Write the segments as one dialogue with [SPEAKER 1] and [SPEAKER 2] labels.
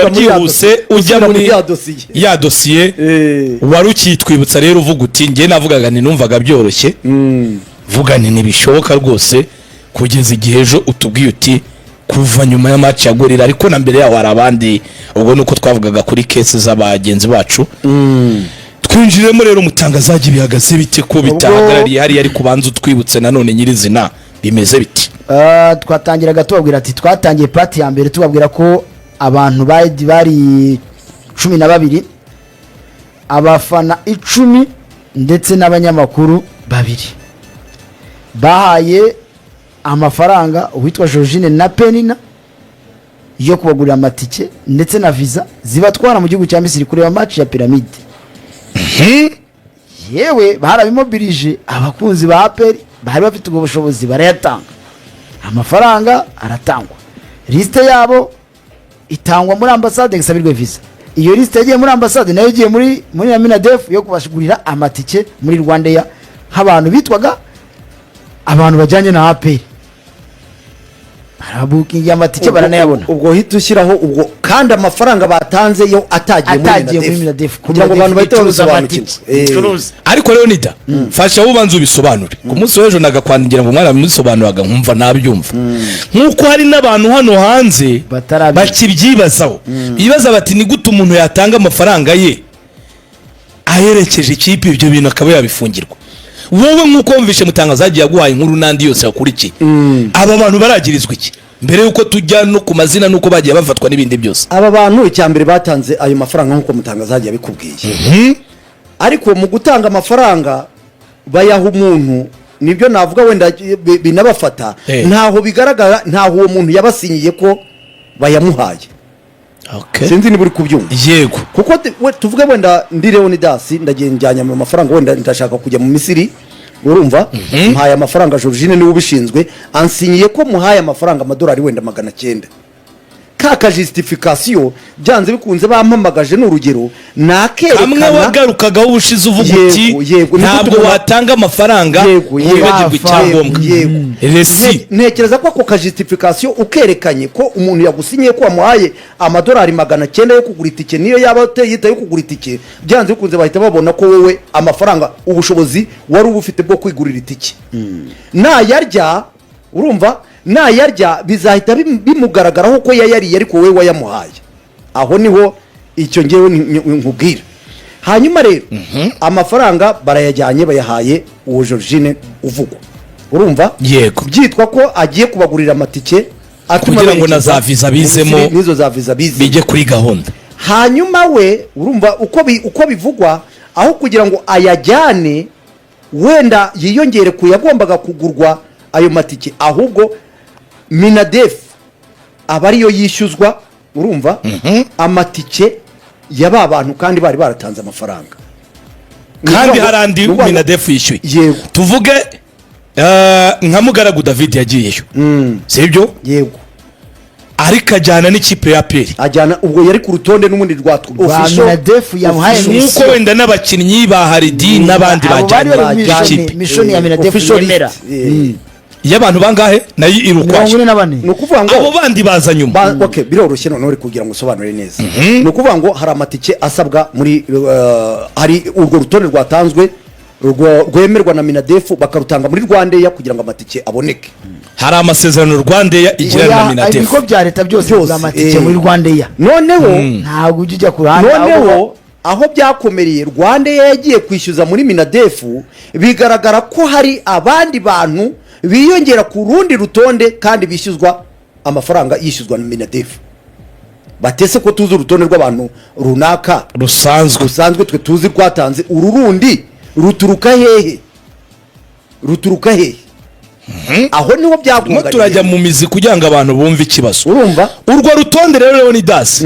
[SPEAKER 1] Byihuse ujya
[SPEAKER 2] Usubira
[SPEAKER 1] muri
[SPEAKER 2] ya dosiye.
[SPEAKER 1] Ya dosiye. Wari ukitwibutsa rero, uvuga uti: "Njye navugaga nti numvaga byoroshye, vuga nti ntibishoboka rwose," kugeza igihe ejo utubwiye uti kuva nyuma ya match ya Gorilla, ariko na mbere yaho hari abandi. Ubwo nuko twavugaga kuri case z'abagenzi bacu. Twinjiremo rero, mutangazaji, bihagaze bite ko bitahagarariye hariya? Ariko ubanza utwibutse nanone nyirizina bimeze biti?
[SPEAKER 3] Twatangiraga tubabwira ati twatangiye part ya mbere tubabwira ko abantu bari 12, abafana 10 ndetse n'abanyamakuru babiri, bahaye amafaranga uwitwa Georgine na Penina yo kubagurira amatike ndetse na visa zibatwara mu gihugu cya Misiri kureba match ya Pyramide. Yewe, barabimobilije, abakunzi ba APR bari bafite ubwo bushobozi barayatanga, amafaranga aratangwa, liste yabo itangwa muri ambasade ngo isabirwe visa. Iyo liste yagiye muri ambasade, nayo igiye muri na MINADEF yo kubagurira amatike muri RwandAir nk'abantu bitwaga abantu bajyanye na APR, barabukingiye amatike, baranayabona.
[SPEAKER 2] Ubwo hita ushyiraho ubwo kandi amafaranga batanze yo atagiye muri
[SPEAKER 3] Atagiye muri
[SPEAKER 2] MINADEF,
[SPEAKER 3] MINADEF,
[SPEAKER 2] kugira ngo abantu bahite
[SPEAKER 3] icuruza
[SPEAKER 2] babisobanukirwa.
[SPEAKER 3] amatike. Icuruza.
[SPEAKER 1] Ariko rero nida fasha wowe ubanza ubisobanure. Ku munsi w'ejo nagakwandigira ngo mwana mubisobanuraga nkumva nabyumva, nk'uko hari n'abantu hano hanze
[SPEAKER 3] Batarabyumva.
[SPEAKER 1] bakibyibazaho, bibaza bati: "Ni gute umuntu yatanga amafaranga ye aherekeje ikipe, ibyo bintu akaba yabifungirwa?" Wowe nk'uko wumvishe mutangazaji yaguhaye inkuru n'andi yose yakurikiye, aba bantu baragirizwa iki, mbere y'uko tujya no ku mazina n'uko bagiye bafatwa n'ibindi byose?
[SPEAKER 2] Aba bantu, icya mbere, batanze ayo mafaranga nk'uko mutangazaji yabikubwiye, ariko mu gutanga amafaranga bayaha umuntu, nibyo navuga wenda binabafata, ntaho bigaragara, ntaho uwo muntu yabasinyiye ko bayamuhaye. Sinzi niba uri kubyumva.
[SPEAKER 1] Yego.
[SPEAKER 2] Kuko tuvuge wenda ndi Leonidas, ndagenda njyanye ayo mafaranga, wenda ndashaka kujya mu Misiri, urumva, mpaye amafaranga Georgine, niwe ubishinzwe, ansinyiye ko muhaye amafaranga, amadolari wenda 900. Ka justification, byanze bikunze bampamagaje, ni urugero,
[SPEAKER 1] Kamwe
[SPEAKER 2] nakerekana.
[SPEAKER 1] wagarukagaho ubushize uvuga uti
[SPEAKER 2] Yego, ni
[SPEAKER 1] ntabwo
[SPEAKER 2] gute
[SPEAKER 1] watanga amafaranga
[SPEAKER 2] Yego.
[SPEAKER 1] wibagirwa icyangombwa, reçu.
[SPEAKER 2] Ntekereza ko ako ka justification ukerekanye ko umuntu yagusinyiye ko wamuhaye amadolari 900 yo kugura itike, niyo yaba yita yo kugura itike, byanze bikunze bahita babona ko wowe amafaranga, ubushobozi wari uba ufite bwo kwigurira itike, nayarya, urumva, nayarya bizahita bimugaragaraho ko yayariye, ariko wowe wayamuhaye. Aho niho icyo ngewe nkubwira. Hanyuma rero amafaranga barayajyanye, bayahaye uwo Georgine uvugwa, urumva,
[SPEAKER 1] Yego.
[SPEAKER 2] byitwa ko agiye kubagurira amatike atuma
[SPEAKER 1] Kugira ngo na
[SPEAKER 2] berekeza
[SPEAKER 1] za visa bizemo.
[SPEAKER 2] mu Misiri, n'izo za visa bizemo,
[SPEAKER 1] bijye kuri gahunda.
[SPEAKER 2] Hanyuma we, urumva, uko bivugwa, aho kugira ngo ayajyane wenda yiyongere ku yagombaga kugurwa ayo matike, ahubwo MINADEF aba ariyo yishyuzwa, urumva, amatike ya ba bantu kandi bari baratanze amafaranga. Ni
[SPEAKER 1] Kandi
[SPEAKER 2] ukuvuga ngo-
[SPEAKER 1] hari andi
[SPEAKER 2] ni ukuvuga ngo-
[SPEAKER 1] MINADEF yishyuye.
[SPEAKER 2] Yego.
[SPEAKER 1] Tuvuge nka Mugaragu David yagiyeyo, sibyo?
[SPEAKER 2] Yego.
[SPEAKER 1] Ariko ajyana n'ikipe ya APR.
[SPEAKER 2] Ajyana, ubwo yari ku rutonde n'ubundi rwa
[SPEAKER 3] Rwa MINADEF yamuhaye.
[SPEAKER 2] official.
[SPEAKER 1] Nk'uko wenda n'abakinnyi ba Haridi n'abandi
[SPEAKER 3] Abo bari
[SPEAKER 1] bajyanye
[SPEAKER 3] bari mu
[SPEAKER 1] n'ikipe.
[SPEAKER 3] mission ya MINADEF
[SPEAKER 2] Official list.
[SPEAKER 3] yemera.
[SPEAKER 1] Y'abantu bangahe nayo iri
[SPEAKER 3] mirongo
[SPEAKER 1] ukwayo?
[SPEAKER 3] ine na bane.
[SPEAKER 2] Ni ukuvuga ngo
[SPEAKER 1] Abo bandi baza nyuma.
[SPEAKER 2] Okay, biroroshye noneho uri kugira ngo usobanure neza. Ni ukuvuga ngo hari amatike asabwa muri hari urwo rutonde rwatanzwe rwemerwa na MINADEF, bakarutanga muri RwandAir kugira ngo amatike aboneke.
[SPEAKER 1] Hari amasezerano RwandAir igirana na
[SPEAKER 3] Oya,
[SPEAKER 1] MINADEF.
[SPEAKER 3] ibigo bya leta byose
[SPEAKER 2] Byose,
[SPEAKER 3] bigura amatike muri RwandAir.
[SPEAKER 2] Noneho
[SPEAKER 3] Ntabwo ujya ujya ku ruhande
[SPEAKER 2] noneho
[SPEAKER 3] ahubwo-
[SPEAKER 2] aho byakomereye, RwandAir yagiye kwishyuza muri MINADEF, bigaragara ko hari abandi bantu biyongera ku rundi rutonde kandi bishyuzwa amafaranga yishyuzwa na MINADEF. Batese ko tuzi urutonde rw'abantu runaka
[SPEAKER 1] rusanzwe,
[SPEAKER 2] rusanzwe twe tuzi rwatanze, uru rundi ruturuka hehe? Ruturuka hehe? Aho niho
[SPEAKER 1] Turimo
[SPEAKER 2] byakunganiye.
[SPEAKER 1] turajya mu mizi kugira ngo abantu bumve ikibazo.
[SPEAKER 2] Urumva?
[SPEAKER 1] Urwo rutonde rero, Leonidas,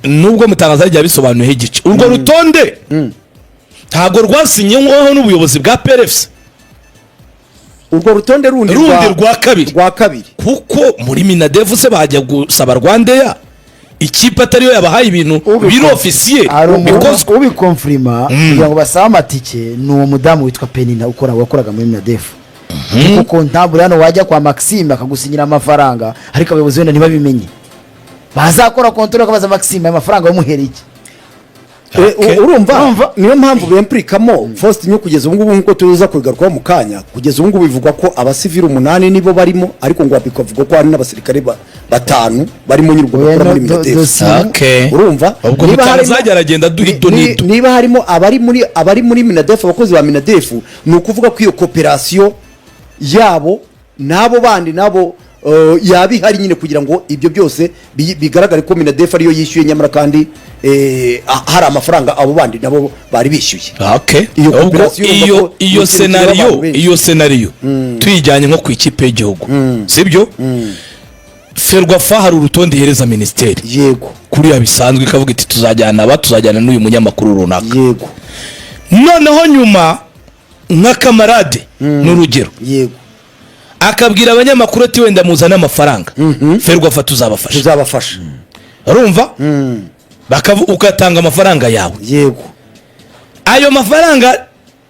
[SPEAKER 1] nubwo mutangaza rya bisobanuyeho igice, urwo rutonde ntabwo rwasinyweho n'ubuyobozi bwa PRFC.
[SPEAKER 2] Urwo rutonde rundi
[SPEAKER 1] Rundi rwa kabiri.
[SPEAKER 2] Rwa kabiri.
[SPEAKER 1] Kuko muri MINADEF se bajya gusaba RwandAir, ikipe atariyo yabahaye ibintu biri officiel
[SPEAKER 3] Hari umuntu
[SPEAKER 1] bikozwe?
[SPEAKER 3] ubikonfirima kugira ngo basabe amatike, ni uwo mudamu witwa Penina ukora, wakoraga muri MINADEF, kuko ntabwo hano wajya kwa Maxime akagusinyira amafaranga, ariko abayobozi wenda ntibabimenye. Bazakora contrôle, bakabaza Maxime, ayo mafaranga wamuhereye iki?
[SPEAKER 2] Urumva niyo mpamvu bempurikamo Faustin. Kugeza ubu ngubu, nk'uko tuza kubigarukaho mu kanya, kugeza ubu ngubu bivugwa ko abasivili umunani nibo barimo, ariko ngo bikavugwa ko hari n'abasirikare batanu barimo nyine ubwo
[SPEAKER 3] Oya,
[SPEAKER 2] bakora
[SPEAKER 3] no,
[SPEAKER 2] muri MINADEF.
[SPEAKER 3] dosiye.
[SPEAKER 2] Urumva
[SPEAKER 1] Ubwo
[SPEAKER 2] niba
[SPEAKER 1] mutangazaji aragenda aduha ido n'ido.
[SPEAKER 2] Niba harimo abari muri MINADEF, abakozi ba MINADEF, ni ukuvuga ko iyo coopération yabo n'abo bandi nabo yaba ihari nyine, kugira ngo ibyo byose bigaragare ko MINADEF ariyo yishyuye, nyamara kandi hari amafaranga abo bandi nabo bari bishyuye. Iyo
[SPEAKER 1] Ubwo
[SPEAKER 2] coopération urumva
[SPEAKER 1] iyo
[SPEAKER 2] ko
[SPEAKER 1] iyo
[SPEAKER 2] ni ikintu kireba
[SPEAKER 1] scénario,
[SPEAKER 2] abantu benshi.
[SPEAKER 1] iyo scénario tuyijyanye nko ku ikipe y'igihugu, sibyo? FERWAFA hari urutonde ihereza minisiteri kuriya bisanzwe, ikavuga iti tuzajyana aba, tuzajyana n'uyu munyamakuru runaka. Noneho nyuma nka Camarade, ni urugero, akabwira abanyamakuru ati wenda muzane amafaranga, FERWAFA tuzabafasha.
[SPEAKER 2] Tuzabafasha.
[SPEAKER 1] Urumva, ugatanga amafaranga yawe. Ayo mafaranga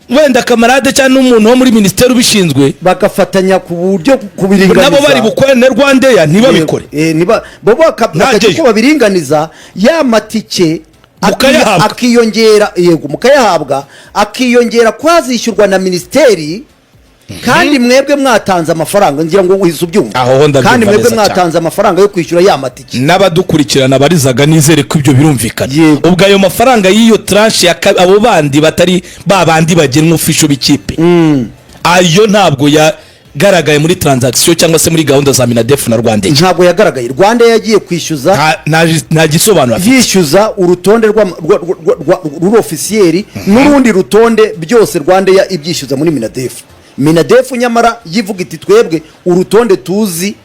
[SPEAKER 1] wenda Camarade cyangwa n'umuntu wo muri minisiteri ubishinzwe
[SPEAKER 2] bagafatanya ku buryo kubiringaniza.
[SPEAKER 1] Nabo bari bukore na RwandAir ntibabikore.
[SPEAKER 2] Niba bo bakajya
[SPEAKER 1] Ntajyeyo.
[SPEAKER 2] uko babiringaniza ya matike
[SPEAKER 1] Mukayahabwa.
[SPEAKER 2] Akiyongera, yego, mukayahabwa, akiyongera kwazishyurwa na minisiteri, kandi mwebwe mwatanze amafaranga. Ngira ngo uhise ubyumva.
[SPEAKER 1] Aho ho ndabyumva
[SPEAKER 2] Kandi mwebwe
[SPEAKER 1] neza cyane.
[SPEAKER 2] mwatanze amafaranga yo kwishyura ya matike.
[SPEAKER 1] N'abadukurikirana barizaga, nizere ko ibyo birumvikana. Ubwo ayo mafaranga y'iyo tranche ya abo bandi batari ba bandi bagenwa official b'ikipe, ayo ntabwo yagaragaye muri transaction cyangwa se muri gahunda za MINADEF na RwandAir.
[SPEAKER 2] Ntabwo yagaragaye. Rwanda yagiye kwishyuza
[SPEAKER 1] Nta gisobanuro afite.
[SPEAKER 2] yishyuza urutonde ruri officiel n'urundi rutonde, byose Rwanda ibyishyuza muri MINADEF. MINADEF nyamara yivuga iti twebwe urutonde tuzi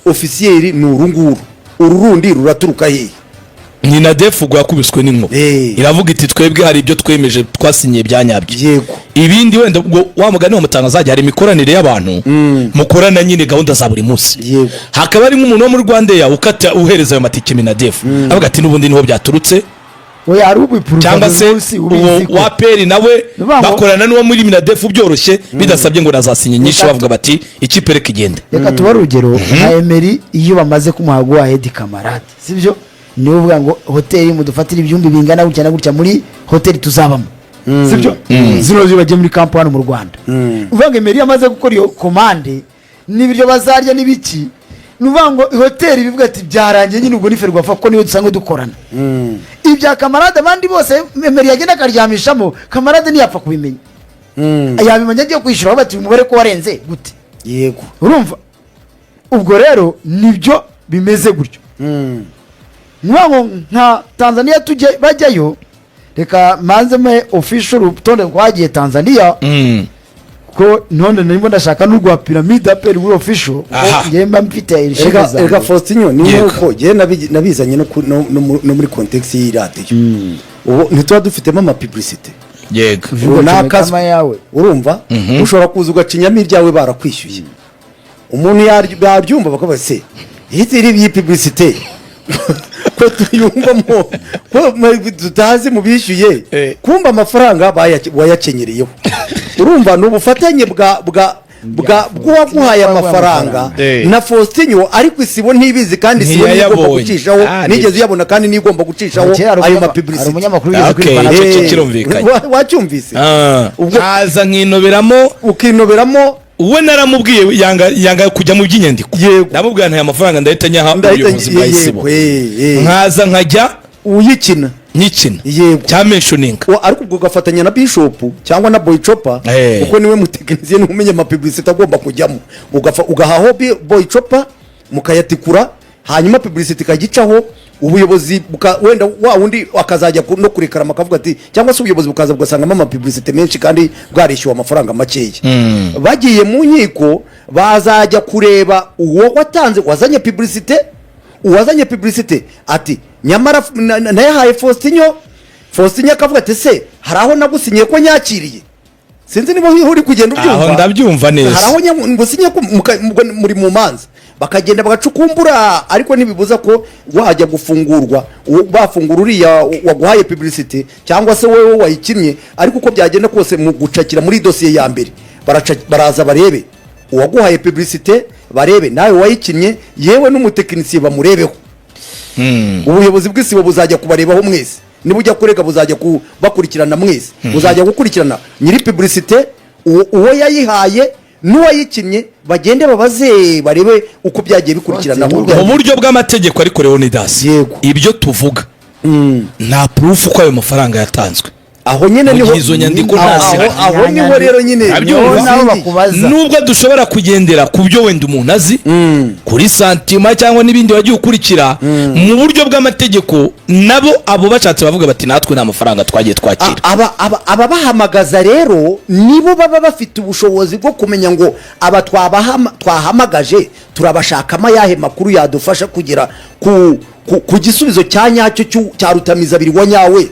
[SPEAKER 2] officiel ni uru nguru, uru rundi ruraturuka hehe?
[SPEAKER 1] MINADEF ubwo yakubiswe n'inkuba. Iravuga iti twebwe hari ibyo twemeje, twasinyiye bya nyabyo. Ibindi wenda ubwo wa mugani wa mutangazaji, hari imikoranire y'abantu mukorana nyine gahunda za buri munsi. Hakaba hari nk'umuntu wo muri RwandAir ukata uhereza ayo matike MINADEF, avuga ati n'ubundi niho byaturutse.
[SPEAKER 3] Oya, hari ubipuruva
[SPEAKER 1] Cyangwa
[SPEAKER 3] buri
[SPEAKER 1] se
[SPEAKER 3] munsi,
[SPEAKER 1] uwo
[SPEAKER 3] ubizi ko
[SPEAKER 1] wa peri nawe
[SPEAKER 3] Ni ukuvuga
[SPEAKER 1] bakorana n'uwo muri MINADEF byoroshye, bidasabye ngo nazasinye nyinshi, bavuga bati ikipe reka igende.
[SPEAKER 3] Reka tubahe urugero nka Emery. Iyo bamaze kumuha go ahead, Camarade, sibyo? Niwe uvuga ngo hoteli mudufatire ibyumba bingana gutya na gutya muri hoteli tuzabamo, sibyo? Zino zo bagiye muri camp hano mu Rwanda, uvuga ngo Emery amaze gukora iyo commande n'ibiryo bazarya n'ibiki, ni ukuvuga ngo hoteli bivuga ati byarangiye nyine. Ubwo ni FERWAFA, kuko niyo dusanzwe dukorana. Ibya Camarade, abandi bose Emery yagenda akaryamishamo, Camarade ntiyapfa kubimenya. Yabimenya agiye kwishyura, bati umubare ko warenze gute? Urumva, ubwo rero nibyo bimeze gutyo. Ni ukuvuga ngo nka Tanzania tujye bajyayo, reka manze mpe official urutonde rwagiye Tanzania, ko none narimo ndashaka n'urwa Pyramide APR muri official, kuko njyewe mba mfite
[SPEAKER 2] Erega
[SPEAKER 3] irishimwe.
[SPEAKER 2] erega Faustinho, ni nkuko njyewe nabizanye no muri context y'iradiyo, ubu ntituba dufitemo amapublicité runaka.
[SPEAKER 3] Kama yawe.
[SPEAKER 2] Urumva, ushobora kuza ugacinyamo iryawe barakwishyuye, umuntu yabyumva bakavuga se iyi iri iyi publicité ko tuyumvamo ko tutazi mu bishyuye? Kumva amafaranga wayakenyereyeho. Urumva ni ubufatanye bwa bw'uwaguhaye amafaranga na Faustinho, ariko Isibo ntibizi, kandi Isibo niyo igomba
[SPEAKER 1] Ntiyayabonye.
[SPEAKER 2] gucishaho. Nigeze uyabona, kandi niyo igomba gucishaho
[SPEAKER 3] Kera hari
[SPEAKER 2] ayo
[SPEAKER 3] hari
[SPEAKER 2] mapublicité.
[SPEAKER 3] umunyamakuru wigeze kwirukana.
[SPEAKER 1] Icyo kirumvikanye.
[SPEAKER 2] Wacyumvise? Ubwo
[SPEAKER 1] Nkaza nkinoberamo.
[SPEAKER 2] Ukinoberamo.
[SPEAKER 1] We naramubwiye, yanga yanga kujya mu by'inyandiko. Ndamubwira nti aya mafaranga ndahita nyaha
[SPEAKER 2] Ndahita
[SPEAKER 1] ubuyobozi bwa Isibo, nkaza nkajya
[SPEAKER 2] uyikina.
[SPEAKER 1] Nkikina cya mentioning.
[SPEAKER 2] Ariko ubwo ugafatanya na Bishop cyangwa na Boy Chopa, kuko niwe mutekinisiye, niwe umenya amapublicité agomba kujyamo. Ugahaho Boy Chopa, mukayatikura, hanyuma publicité ikagicaho, ubuyobozi wenda wa wundi akazajya no kurekarama akavuga ati, cyangwa se ubuyobozi bukaza bugasangamo amapublicité menshi kandi bwarishyuwe amafaranga makeya. Bagiye mu nkiko, bazajya kureba uwo watanze, wazanye publicité. Uwazanye publicité ati nyamara nayahaye Faustinho. Faustinho akavuga ati se hari aho nagusinyiye ko nyakiriye? Sinzi niba uri kugenda ubyumva.
[SPEAKER 1] Aho ndabyumva neza.
[SPEAKER 2] Hari aho ngusinye ko muri mu manza, bakagenda bagacukumbura, ariko ntibibuza ko wajya gufungurwa, bafungura uriya waguhaye publicité cyangwa se wowe wayikinnye. Ariko uko byagenda kose, mu gucakira muri dosiye ya mbere, baraza barebe uwaguhaye publicité, barebe nawe wayikinnye, yewe n'umutekinisiye bamurebeho. Ubuyobozi bw'isibo buzajya kubarebaho mwese. Niba ujya kurega, buzajya kubakurikirana mwese, buzajya gukurikirana nyiri publicité, uwo yayihaye n'uwayikinnye, bagende babaze, barebe uko byagiye bikurikirana aho
[SPEAKER 1] Mu
[SPEAKER 2] byagiye.
[SPEAKER 1] buryo bw'amategeko ariko, Leonidas,
[SPEAKER 2] Yego.
[SPEAKER 1] ibyo tuvuga nta proof ko ayo mafaranga yatanzwe.
[SPEAKER 2] Aho nyine
[SPEAKER 1] Mu
[SPEAKER 2] niho
[SPEAKER 1] gihe izo nyandiko ntazihari.
[SPEAKER 2] Aho niho rero nyine
[SPEAKER 1] Abyumva.
[SPEAKER 2] niho
[SPEAKER 3] Nabo
[SPEAKER 2] zingiye.
[SPEAKER 3] bakubaza.
[SPEAKER 1] Nubwo dushobora kugendera ku byo wenda umuntu azi kuri sentiment cyangwa n'ibindi wagiye ukurikira, mu buryo bw'amategeko nabo abo bashatse bavuga bati: "Natwe nta mafaranga twagiye twakira."
[SPEAKER 2] Ababahamagaza rero nibo baba bafite ubushobozi bwo kumenya ngo aba twahamagaje turabashakamo ayahe makuru yadufasha kugera ku gisubizo cya nyacyo cya rutamizabiri wa nyawe.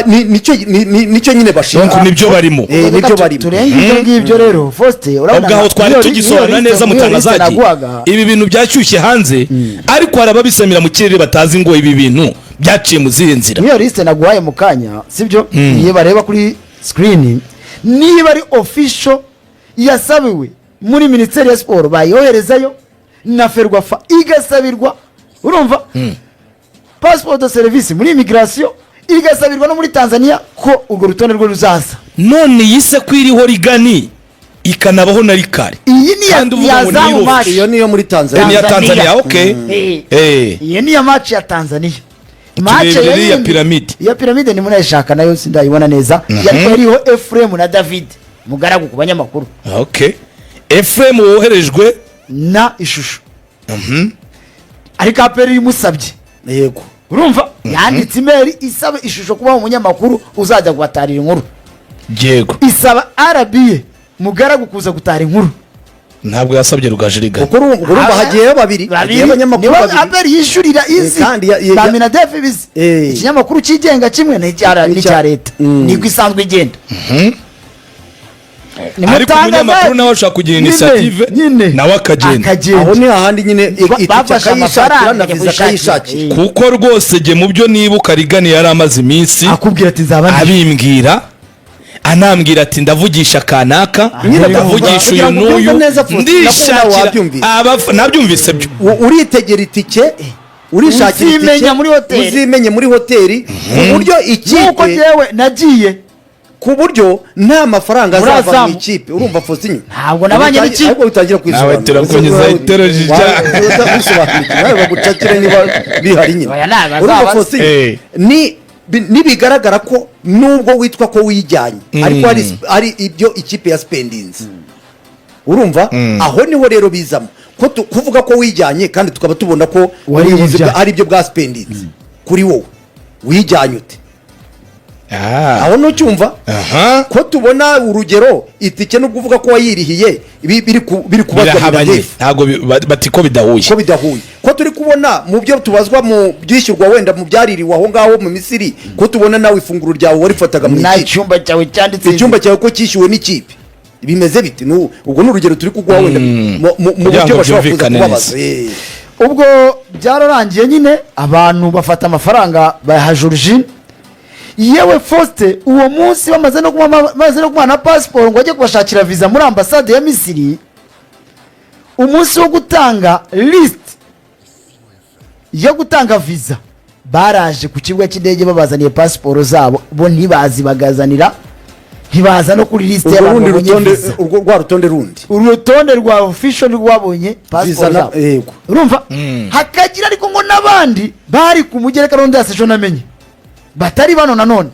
[SPEAKER 2] Nicyo nyine bashinzwe.
[SPEAKER 1] Donc nibyo barimo.
[SPEAKER 2] Nibyo barimo.
[SPEAKER 3] Turenga ibyo ngibyo rero, Faustin, urabona
[SPEAKER 1] Ubwo aho twari tugisobanura neza,
[SPEAKER 3] nk'iyo liste
[SPEAKER 1] mutangazaji,
[SPEAKER 3] naguhaga,
[SPEAKER 1] ibi bintu byashyushye hanze, ariko hari ababisamira mu kirere batazi ngo ibi bintu byaciye mu zihe nzira.
[SPEAKER 3] Nk'iyo liste naguhaye mu kanya, sibyo? Iyo bareba kuri screen, niba ari official yasabiwe muri Minisiteri ya Siporo, bayoherezayo na FERWAFA igasabirwa, urumva, passeport de service muri immigration igasabirwa no muri Tanzania, ko urwo rutonde rwo ruzaza.
[SPEAKER 1] None yise ko iriho Rigani, ikanabaho na Rikari.
[SPEAKER 3] Iyi ni
[SPEAKER 1] Kandi uvuga
[SPEAKER 3] ya
[SPEAKER 1] ngo ni
[SPEAKER 3] Zamu
[SPEAKER 1] Europe.
[SPEAKER 3] match.
[SPEAKER 2] Iyo niyo muri Tanzania.
[SPEAKER 1] Ni iya Tanzania, okay.
[SPEAKER 3] Iyi ni iya match ya Tanzania.
[SPEAKER 1] Turebere iya
[SPEAKER 3] yindi-
[SPEAKER 1] Pyramide.
[SPEAKER 3] Iya Pyramide ni munayishaka, nayo sindayibona neza, ariko yariho Ephraim na David Mugaragu ku banyamakuru.
[SPEAKER 1] Okay, Ephraim woherejwe
[SPEAKER 3] Na ishusho, ariko APR imusabye. Urumva, yanditse email isaba ishusho kuba umunyamakuru uzajya guhatarira inkuru. Isaba RBA Mugaragu kuza gutara inkuru.
[SPEAKER 1] Ntabwo yasabye Rugaju Rigani.
[SPEAKER 2] Kuko urumva hagiyeyo babiri, hagiyeyo abanyamakuru
[SPEAKER 3] Niwe
[SPEAKER 2] babiri.
[SPEAKER 3] APR yishyurira izi
[SPEAKER 2] Kandi
[SPEAKER 3] ba MINADEF bizi. Ikinyamakuru cyigenga kimwe n'icya leta, niko isanzwe igenda.
[SPEAKER 1] Ariko umunyamakuru nawe ashobora kugira initiative,
[SPEAKER 3] nyine
[SPEAKER 1] nawe akagenda.
[SPEAKER 3] Akagenda.
[SPEAKER 2] Aho ni hahandi nyine itike
[SPEAKER 3] Bafashe
[SPEAKER 2] akayishakira
[SPEAKER 3] amafaranga
[SPEAKER 2] na
[SPEAKER 3] ajya
[SPEAKER 2] viza
[SPEAKER 3] kuyishakira.
[SPEAKER 2] akayishakira.
[SPEAKER 1] Kuko rwose jye mu byo nibuka, Rigani yari amaze iminsi
[SPEAKER 3] akubwira ati: "Nzaba ndi."
[SPEAKER 1] Abimbwira, anambwira ati: "Ndavugisha kanaka,
[SPEAKER 2] Nyine
[SPEAKER 1] ndavugisha
[SPEAKER 2] kugira
[SPEAKER 1] uyu
[SPEAKER 2] ngo ubyumve
[SPEAKER 1] n'uyu."
[SPEAKER 2] neza, Faustin, nako nawe
[SPEAKER 1] Ndishakira
[SPEAKER 2] wabyumvise.
[SPEAKER 1] Nabyumvise byo.
[SPEAKER 2] Uritegera itike, urishakira itike.
[SPEAKER 3] Uzimenye muri hoteli.
[SPEAKER 2] Uzimenye muri hoteli ku buryo
[SPEAKER 3] Nk'uko
[SPEAKER 2] ikipe
[SPEAKER 3] njyewe nagiye
[SPEAKER 2] ku buryo nta mafaranga
[SPEAKER 3] Muri
[SPEAKER 2] azava mu
[SPEAKER 3] Azamu.
[SPEAKER 2] ikipe. Urumva, Faustin?
[SPEAKER 3] Ntabwo nabanye n'ikipe.
[SPEAKER 2] Ariko utangira kwisobanura.
[SPEAKER 1] Nawe turakunyuza itoroji.
[SPEAKER 2] Wisobanukirwa nawe, bagucakire niba bihari nyine.
[SPEAKER 3] Oya, ntabwo
[SPEAKER 2] Urumva,
[SPEAKER 3] azaba.
[SPEAKER 2] Faustin, nibigaragara ko nubwo witwa ko wijyanye, ariko hari ibyo ikipe ya spendinze, urumva, aho niho rero bizamo ko kuvuga ko wijyanye kandi tukaba tubona ko
[SPEAKER 3] Wari
[SPEAKER 2] ubuyobozi
[SPEAKER 3] wijyanye.
[SPEAKER 2] ari byo bwa spendinze kuri wowe, wijyanye ute? Aho ntucyumva?
[SPEAKER 1] Aha.
[SPEAKER 2] Ko tubona urugero itike, nubwo uvuga ko wayirihiye, biri kubazwa
[SPEAKER 1] Birahabanye.
[SPEAKER 2] MINADEF.
[SPEAKER 1] Ntabwo bati ko bidahuye.
[SPEAKER 2] Ko bidahuye, ko turi kubona mu byo tubazwa, mu byishyurwa, wenda mu byaririwe aho ngaho mu Misiri, ko tubona nawe ifunguro ryawe warifataga mu
[SPEAKER 3] Nta
[SPEAKER 2] ikipe.
[SPEAKER 3] cyumba cyawe cyanditse.
[SPEAKER 2] Icyumba cyawe ko cyishyuwe n'ikipe, bimeze bite? Ubwo ni urugero turi kuguha wenda mu
[SPEAKER 1] Kugira
[SPEAKER 2] buryo
[SPEAKER 1] ngo
[SPEAKER 2] bashobora kuza
[SPEAKER 1] byumvikane
[SPEAKER 2] kubabaza.
[SPEAKER 1] neza.
[SPEAKER 3] Ubwo byararangiye nyine, abantu bafata amafaranga bayaha Georgine. Yewe Faustin, uwo munsi bamaze no kumuha na pasiporo ngo ajye kubashakira viza muri ambasade ya Misiri, umunsi wo gutanga lisiti yo gutanga viza, baraje ku kibuga cy'indege babazaniye pasiporo zabo, bo ntibazi bagazanira, ntibaza no kuri lisite
[SPEAKER 2] Urwo
[SPEAKER 3] y'abantu
[SPEAKER 2] rundi
[SPEAKER 3] babonye
[SPEAKER 2] rutonde,
[SPEAKER 3] viza.
[SPEAKER 2] Urwo rwa rutonde rundi.
[SPEAKER 3] Urutonde rwa official rwabonye pasiporo
[SPEAKER 2] Viza
[SPEAKER 3] zabo.
[SPEAKER 2] Yego.
[SPEAKER 3] Urumva, hakagira ariko ngo n'abandi bari ku mugereka rundi ejo namenye batari bano nanone.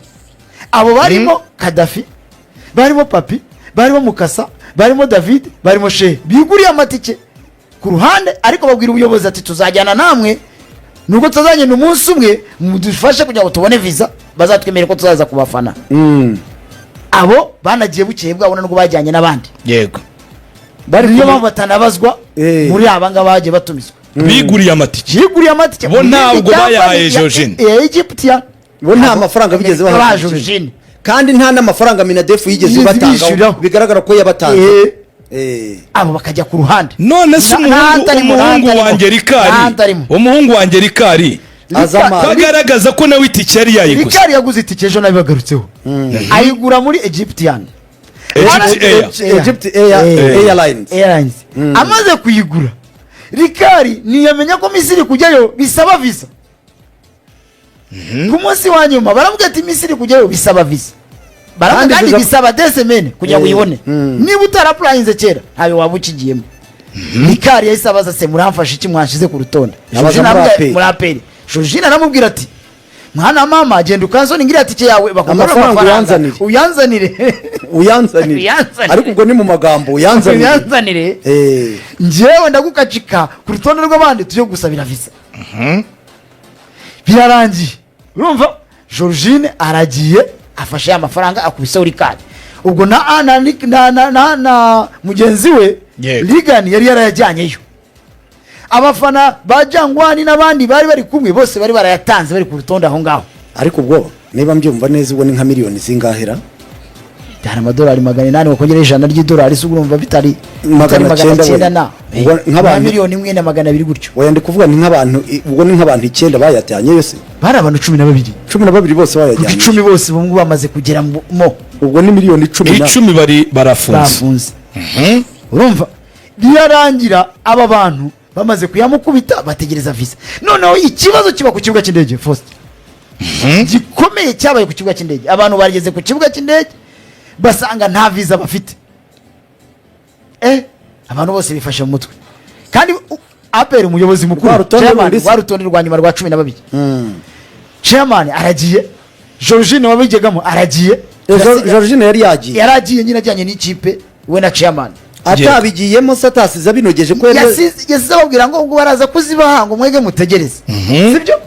[SPEAKER 3] Abo barimo Kadafi, barimo Papi, barimo Mukasa, barimo David, barimo Shehe, biguriye amatike ku ruhande, ariko babwira ubuyobozi ati: "Tuzajyana namwe nubwo tuzagenda umunsi umwe, mudufashe kugira ngo tubone viza, bazatwemere ko tuzaza kubafana." Abo banagiye bukeye bwabo nubwo bajyanye n'abandi.
[SPEAKER 2] Bari
[SPEAKER 3] Niyo
[SPEAKER 2] kumwe-
[SPEAKER 3] mpamvu batanabazwa muri aba ngaba bagiye batumizwa.
[SPEAKER 1] Biguriye amatike.
[SPEAKER 3] Yiguriye amatike.
[SPEAKER 1] Bo ntabwo bayahaye Georgine.
[SPEAKER 3] Ya Egyptian.
[SPEAKER 2] Bo nta mafaranga bigeze baha
[SPEAKER 3] baha
[SPEAKER 2] Georgine.
[SPEAKER 3] Georgine.
[SPEAKER 2] Kandi nta n'amafaranga MINADEF yigeze
[SPEAKER 3] Yigeze
[SPEAKER 2] ibatangaho.
[SPEAKER 3] ibishyuriraho.
[SPEAKER 2] Bigaragara ko yabatanze.
[SPEAKER 3] Abo bakajya ku ruhande.
[SPEAKER 1] None se umuhungu
[SPEAKER 3] N'ahatarimo,
[SPEAKER 1] umuhungu
[SPEAKER 3] n'ahatarimo.
[SPEAKER 1] wanjye Rikari,
[SPEAKER 3] N'ahatarimo.
[SPEAKER 1] umuhungu wanjye Rikari,
[SPEAKER 2] Azamara.
[SPEAKER 1] ko agaragaza ko nawe itike yari yayiguze?
[SPEAKER 3] Rikari yaguze itike ejo, nabibagarutseho, ayigura muri Egyptian.
[SPEAKER 1] Egypt Air.
[SPEAKER 2] Egypt Air,
[SPEAKER 3] Airlines.
[SPEAKER 2] Airlines.
[SPEAKER 3] Amaze kuyigura Rikari ntiyamenya ko Misiri kujyayo bisaba visa. Ku munsi wa nyuma baravuga ati: "Misiri kujyayo bisaba visa." Baravuga
[SPEAKER 2] Kandi
[SPEAKER 3] kandi bisaba 2 semaines kugira ngo uyibone. Niba utara-applyinze kera, ntayo waba ukigiyemo. Rikari yahise abaza: "Se muramfasha iki? Mwanshize ku rutonde?"
[SPEAKER 2] Abaza
[SPEAKER 3] Georgine
[SPEAKER 2] muri
[SPEAKER 3] aramubwira-
[SPEAKER 2] APR.
[SPEAKER 3] Muri APR. Georgine aramubwira ati: "Mwana wa mama, genda ukansoninga iriya tike yawe, bakugarura
[SPEAKER 2] Amafaranga
[SPEAKER 3] amafaranga."
[SPEAKER 2] uyanzanire.
[SPEAKER 3] Uyanzanire.
[SPEAKER 2] Uyanzanire.
[SPEAKER 3] Uyanzanire.
[SPEAKER 2] Ariko ubwo ni mu magambo, uyanzanire.
[SPEAKER 3] Uyanzanire. Njyewe ndagukacika ku rutonde rw'abandi tujye gusabira visa. Birarangiye, urumva Georgine aragiye, afashe ya mafaranga, akubiseho Rikari. Ubwo na mugenzi we Rigani yari yarayajyanyeyo. Abafana ba Jangwani n'abandi bari bari kumwe bose bari barayatanze, bari ku rutonde aho ngaho.
[SPEAKER 2] Ariko ubwo niba mbyumva neza, ubwo ni nka miliyoni zingahera?
[SPEAKER 3] Byari amadolari 800, wakongera 100 ry'idolari, se urumva bitari
[SPEAKER 2] Magana
[SPEAKER 3] bitari magana
[SPEAKER 2] cyenda
[SPEAKER 3] cyenda
[SPEAKER 2] we.
[SPEAKER 3] na
[SPEAKER 2] Ubwo
[SPEAKER 3] nka 1,200,000 gutyo.
[SPEAKER 2] Oya, ndi kuvuga ni nk'abantu, ubwo ni nk'abantu 9 bayajyanye yose.
[SPEAKER 3] Bari abantu 12.
[SPEAKER 2] 12 bose
[SPEAKER 3] Kuko
[SPEAKER 2] bayajyanye.
[SPEAKER 3] 10 bose ubu ngubu bamaze kugera mo.
[SPEAKER 2] Ubwo ni miliyoni 10 na
[SPEAKER 1] 10 bari barafunze.
[SPEAKER 3] Bafunze. Urumva birarangira aba bantu bamaze kuyamukubita, bategereza visa. Noneho ikibazo kiba ku kibuga cy'indege. Faustin, gikomeye cyabaye ku kibuga cy'indege. Abantu bageze ku kibuga cy'indege basanga nta visa bafite. Abantu bose bifashe mu mutwe. Kandi APR, umuyobozi mukuru,
[SPEAKER 2] Rwa rutonde
[SPEAKER 3] chairman,
[SPEAKER 2] rundi se?
[SPEAKER 3] rwa rutonde rwa nyuma rwa 12, chairman aragiye, Georgine wabigegamo aragiye.
[SPEAKER 2] Georgine yari yagiye.
[SPEAKER 3] Yari agiye nyine ajyanye n'ikipe, we na chairman.
[SPEAKER 2] Atabigiyemo se, atasize abinogeje ko yari
[SPEAKER 3] Yasize ababwira ngo baraza kuzibaha, ngo mwege mutegereze. Sibyo?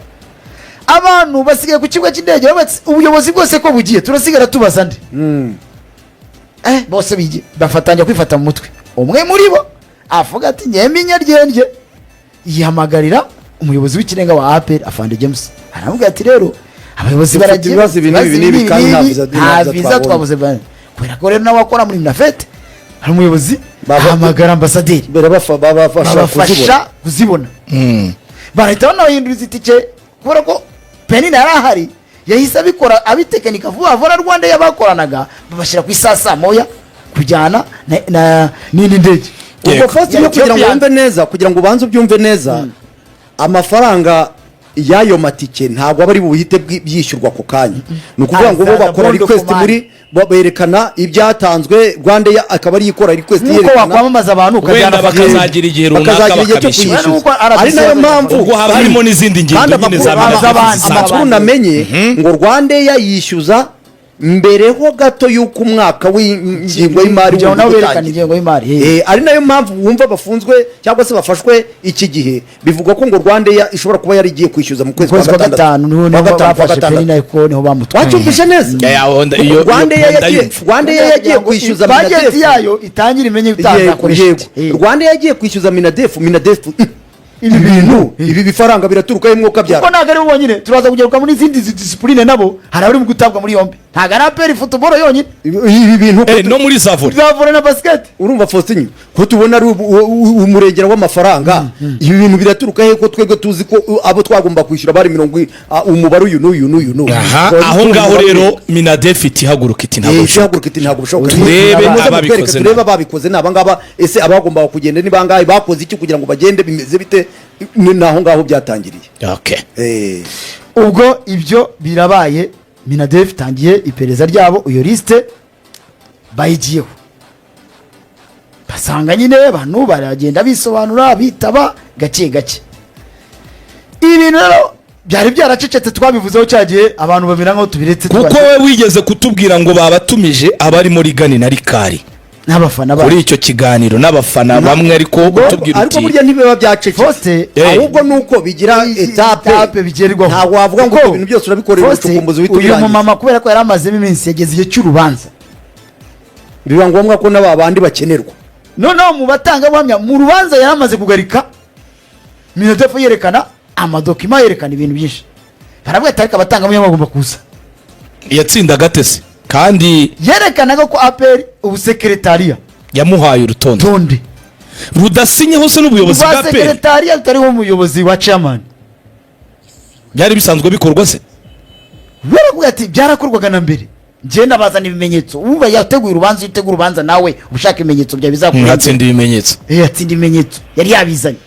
[SPEAKER 3] Abantu basigaye ku kibuga cy'indege babatse, ubuyobozi bwose ko bugiye, turasigara tubaza nde? Bose bafatanya kwifata mu mutwe. Umwe muri bo avuga ati: "Nyembe inyaryenge." Yihamagarira umuyobozi w'ikirenga wa APR, Afande James, aramubwira ati: "Rero abayobozi
[SPEAKER 2] Dufite
[SPEAKER 3] baragiye,
[SPEAKER 2] ibibazo ibi n'ibi n'ibi, kandi nta visa-
[SPEAKER 3] nta
[SPEAKER 2] nta visa
[SPEAKER 3] visa
[SPEAKER 2] twabonye."
[SPEAKER 3] twabuze kubera ko rero nawe akora muri MINAFFET, hari umuyobozi, ahamagara ambasaderi.
[SPEAKER 2] Babafasha kuzibona.
[SPEAKER 3] Babafasha kuzibona. Barahita banabahinduriza itike, kubera ko Penina yari ahari, yahise abikora, abitekinika vuba vuba na Rwanda yabakoranaga, babashyira ku isaha saa moya kujyana n'indi ndege.
[SPEAKER 2] Ubwo Faustin,
[SPEAKER 3] Ya
[SPEAKER 2] kugira ngo
[SPEAKER 3] Ethiopian.
[SPEAKER 2] wumve neza, kugira ngo ubanze ubyumve neza, amafaranga y'ayo matike ntabwo aba ari buhite byishyurwa ako kanya. Ni ukuvuga ngo bo
[SPEAKER 3] Azaza
[SPEAKER 2] bakora
[SPEAKER 3] board of
[SPEAKER 2] request
[SPEAKER 3] command.
[SPEAKER 2] muri berekana ibyatanzwe, Rwanda akaba ariyo ikora request
[SPEAKER 3] Nk'uko
[SPEAKER 2] yerekana.
[SPEAKER 3] wakwamamaza abantu ukajyana
[SPEAKER 1] Wenda bakazagira igihe runaka
[SPEAKER 2] Bakazagira igihe cyo
[SPEAKER 1] bakabishyura.
[SPEAKER 2] kuyishyuza.
[SPEAKER 3] Nuko RBC
[SPEAKER 2] Ari nayo mpamvu
[SPEAKER 1] Ubwo haba harimo n'izindi ngendo
[SPEAKER 2] kandi
[SPEAKER 1] nyine za
[SPEAKER 3] z'abandi.
[SPEAKER 2] amakuru namenye ngo Rwandair yishyuza mbere ho gato y'uko umwaka w'ingengo y'imari
[SPEAKER 3] Kugira ngo nabo
[SPEAKER 2] wundi
[SPEAKER 3] berekane
[SPEAKER 2] utangira.
[SPEAKER 3] ingengo y'imari.
[SPEAKER 2] Ari nayo mpamvu wumva bafunzwe cyangwa se bafashwe iki gihe. Bivugwa ko ngo Rwandair ishobora kuba yari igiye kwishyuza mu kwezi
[SPEAKER 3] Kwezi
[SPEAKER 2] kwa
[SPEAKER 3] kwa gatanu niho
[SPEAKER 2] Kwa
[SPEAKER 3] niho
[SPEAKER 2] gatanu, kwa
[SPEAKER 3] bafashe
[SPEAKER 2] gatandatu.
[SPEAKER 3] Penina, ko niho bamutwaye.
[SPEAKER 2] Wacyumvishe neza?
[SPEAKER 1] Ya, iyo ndayumva.
[SPEAKER 2] Rwandair yagiye kwishyuza
[SPEAKER 3] Budget
[SPEAKER 2] MINADEF.
[SPEAKER 3] yayo itangire imenye utazakoresha.
[SPEAKER 2] Yego. Rwanda yagiye kwishyuza MINADEF. MINADEF: "Ibi bintu, ibi bifaranga biraturuka he, mwuka
[SPEAKER 3] Kuko
[SPEAKER 2] byara?"
[SPEAKER 3] ntabwo ari bo bonyine, turaza kugaruka muri izindi discipline, nabo hari abari mu gutabwa muri yombi. Ntabwo ari APR football yonyine.
[SPEAKER 2] Ibi bintu
[SPEAKER 1] No muri za volley.
[SPEAKER 3] Za volley na basket.
[SPEAKER 2] Urumva Faustin, ko tubona ari umurengera w'amafaranga, ibi bintu biraturuka he, ko twebwe tuzi ko abo twagomba kwishyura bari mirongo umubare uyu n'uyu n'uyu n'uyu?
[SPEAKER 1] Aha, aho ngaho rero MINADEF iti: "Haguruka," iti: "Ntabwo bishoboka."
[SPEAKER 2] Ihaguruka iti: "Ntabwo bishoboka."
[SPEAKER 1] Turebe
[SPEAKER 2] Muze mutwereke,
[SPEAKER 1] ababikoze.
[SPEAKER 2] Turebe ababikoze ni abangaba. Ese abagombaga kugenda ni bangahe? Bakoze iki kugira ngo bagende? Bimeze bite? Ni naho ngaho byatangiriye.
[SPEAKER 3] Ubwo ibyo birabaye, MINADEF itangiye iperereza ryabo. Iyo liste bayigiyeho, basanga nyine abantu baragenda bisobanura, bitaba gake gake. Ibintu rero byari byaracecetse, twabivuzeho cya gihe, abantu bamera nkaho tubiretse.
[SPEAKER 1] Kuko we wigeze kutubwira ngo babatumije abarimo Rigani na Rikari
[SPEAKER 3] N'abafana babo.
[SPEAKER 1] Kuri icyo kiganiro n'abafana bamwe, ariko utubwira
[SPEAKER 2] Ariko
[SPEAKER 1] uti
[SPEAKER 2] burya ntibiba byacecetse,
[SPEAKER 3] Faustin,
[SPEAKER 2] ahubwo nuko bigira étape.
[SPEAKER 3] Étape bigerwaho.
[SPEAKER 2] Ntabwo wavuga ngo
[SPEAKER 3] Kuko
[SPEAKER 2] ibintu byose urabikorera
[SPEAKER 3] Faustin,
[SPEAKER 2] ubucukumbuzi uhita
[SPEAKER 3] uyu
[SPEAKER 2] ubirangiza.
[SPEAKER 3] mumama, kubera ko yari amazemo iminsi, yageze igihe cy'urubanza.
[SPEAKER 2] Biba ngombwa ko n'aba bandi bakenerwa.
[SPEAKER 3] Noneho mu batangabuhamya mu rubanza yari amaze kugarika MINADEF, yerekana ama documents, yerekana ibintu byinshi, baravuga ati: "Ariko abatangabuhamya bagomba kuza."
[SPEAKER 1] Yatsindaga atese kandi?
[SPEAKER 3] Yerekanaga ko APR ubu secrétariat
[SPEAKER 1] Yamuhaye urutonde
[SPEAKER 3] tonde
[SPEAKER 1] rudasinyeho se n'ubuyobozi
[SPEAKER 3] rwa
[SPEAKER 1] bwa APR?
[SPEAKER 3] Secrétariat rutariho umuyobozi wa chairman.
[SPEAKER 1] Byari bisanzwe bikorwa se?
[SPEAKER 3] Baravuga ati: "Byarakorwaga na mbere, ngenda bazana ibimenyetso." Wumva yateguye urubanza. Iyo utegura urubanza nawe uba ushaka ibimenyetso byawe bizakurenza.
[SPEAKER 1] Mwatsinda ibimenyetso.
[SPEAKER 3] Yatsinda ibimenyetso, yari yabizanye.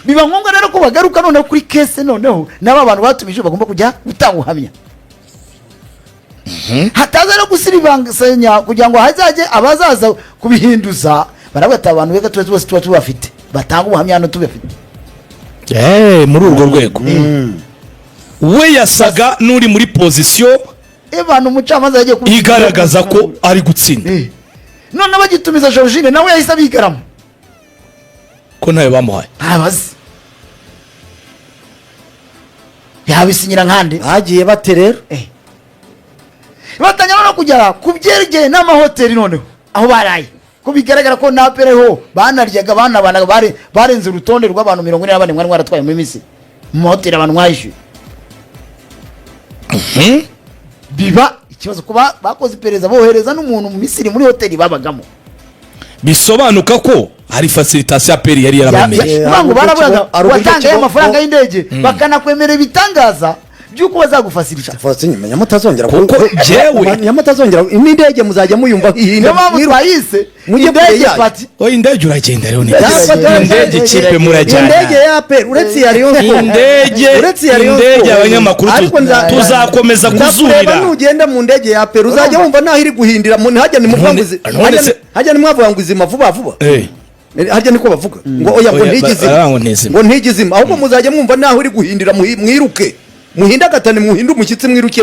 [SPEAKER 3] Biba ngombwa rero ko bagaruka noneho kuri case, noneho n'aba bantu batumije bagomba kujya gutanga ubuhamya, hataza no gusiribanganya kugira ngo hazajye abazaza kubihinduza baravuga ati: "Abantu reka tube bose tuba tubafite, batanga ubuhamya hano tubafite."
[SPEAKER 1] Muri urwo rwego we yasaga n'uri muri position
[SPEAKER 3] Abantu umucamanza yagiye
[SPEAKER 1] igaragaza ko ari gutsinda.
[SPEAKER 3] None bagitumiza Georgine, nawe yahise abigarama.
[SPEAKER 1] Ko ntayo bamuhaye.
[SPEAKER 3] Ntabazi yabisinyira nkande.
[SPEAKER 2] Bagiye bate rero?
[SPEAKER 3] Batangira no kugera ku byerekeye n'amahoteli, noneho aho baraye, ko bigaragara ko na APR banaryaga, banabanaga, barenze urutonde rw'abantu 44 mwari mwaratwaye muri Misiri mu mahoteli, abantu mwayishyuye. Biba ikibazo kuba bakoze iperereza, bohereza n'umuntu mu Misiri muri hoteli babagamo.
[SPEAKER 1] Bisobanuka ko hari facilitation APR yari yarabemereye.
[SPEAKER 3] Kuvuga ngo
[SPEAKER 2] hari uburyo
[SPEAKER 3] baravugaga
[SPEAKER 2] hari uburyo
[SPEAKER 3] watangayo amafaranga y'indege, bakanakwemerera ibitangaza by'uko bazagufasilisha.
[SPEAKER 2] Faustin, menya mutazongera
[SPEAKER 1] Kuko jewe-
[SPEAKER 2] menya mutazongera n'indege muzajya muyumva nk'ihinda.
[SPEAKER 3] Niyo mpamvu twayise
[SPEAKER 2] mujye kure
[SPEAKER 3] indege
[SPEAKER 2] yayo.
[SPEAKER 3] party.
[SPEAKER 1] Oya, indege uragenda rero ni
[SPEAKER 2] Indege
[SPEAKER 1] indege ikipe murajyana.
[SPEAKER 2] Indege ya APR, uretse iya Rayon Sport,
[SPEAKER 1] Indege
[SPEAKER 2] uretse iya Rayon
[SPEAKER 1] indege
[SPEAKER 2] Sport.
[SPEAKER 1] abanyamakuru
[SPEAKER 2] Ariko
[SPEAKER 1] tuzakomeza
[SPEAKER 2] ndakureba.
[SPEAKER 1] kuzurira.
[SPEAKER 2] Nugenda mu ndege ya APR uzajya wumva naho iri guhindira hajya nimuvuga ngo
[SPEAKER 1] None
[SPEAKER 2] hajya nimwavuga ngo izima vuba vuba. Harya niko bavuga ngo oya, ngo
[SPEAKER 1] Oya,
[SPEAKER 2] ntigizima.
[SPEAKER 1] ngo ntizima.
[SPEAKER 2] Ngo ntigizima, ahubwo muzajya mwumva naho iri guhindira, mwiruke, muhindagatane, muhinde umushyitsi, mwiruke,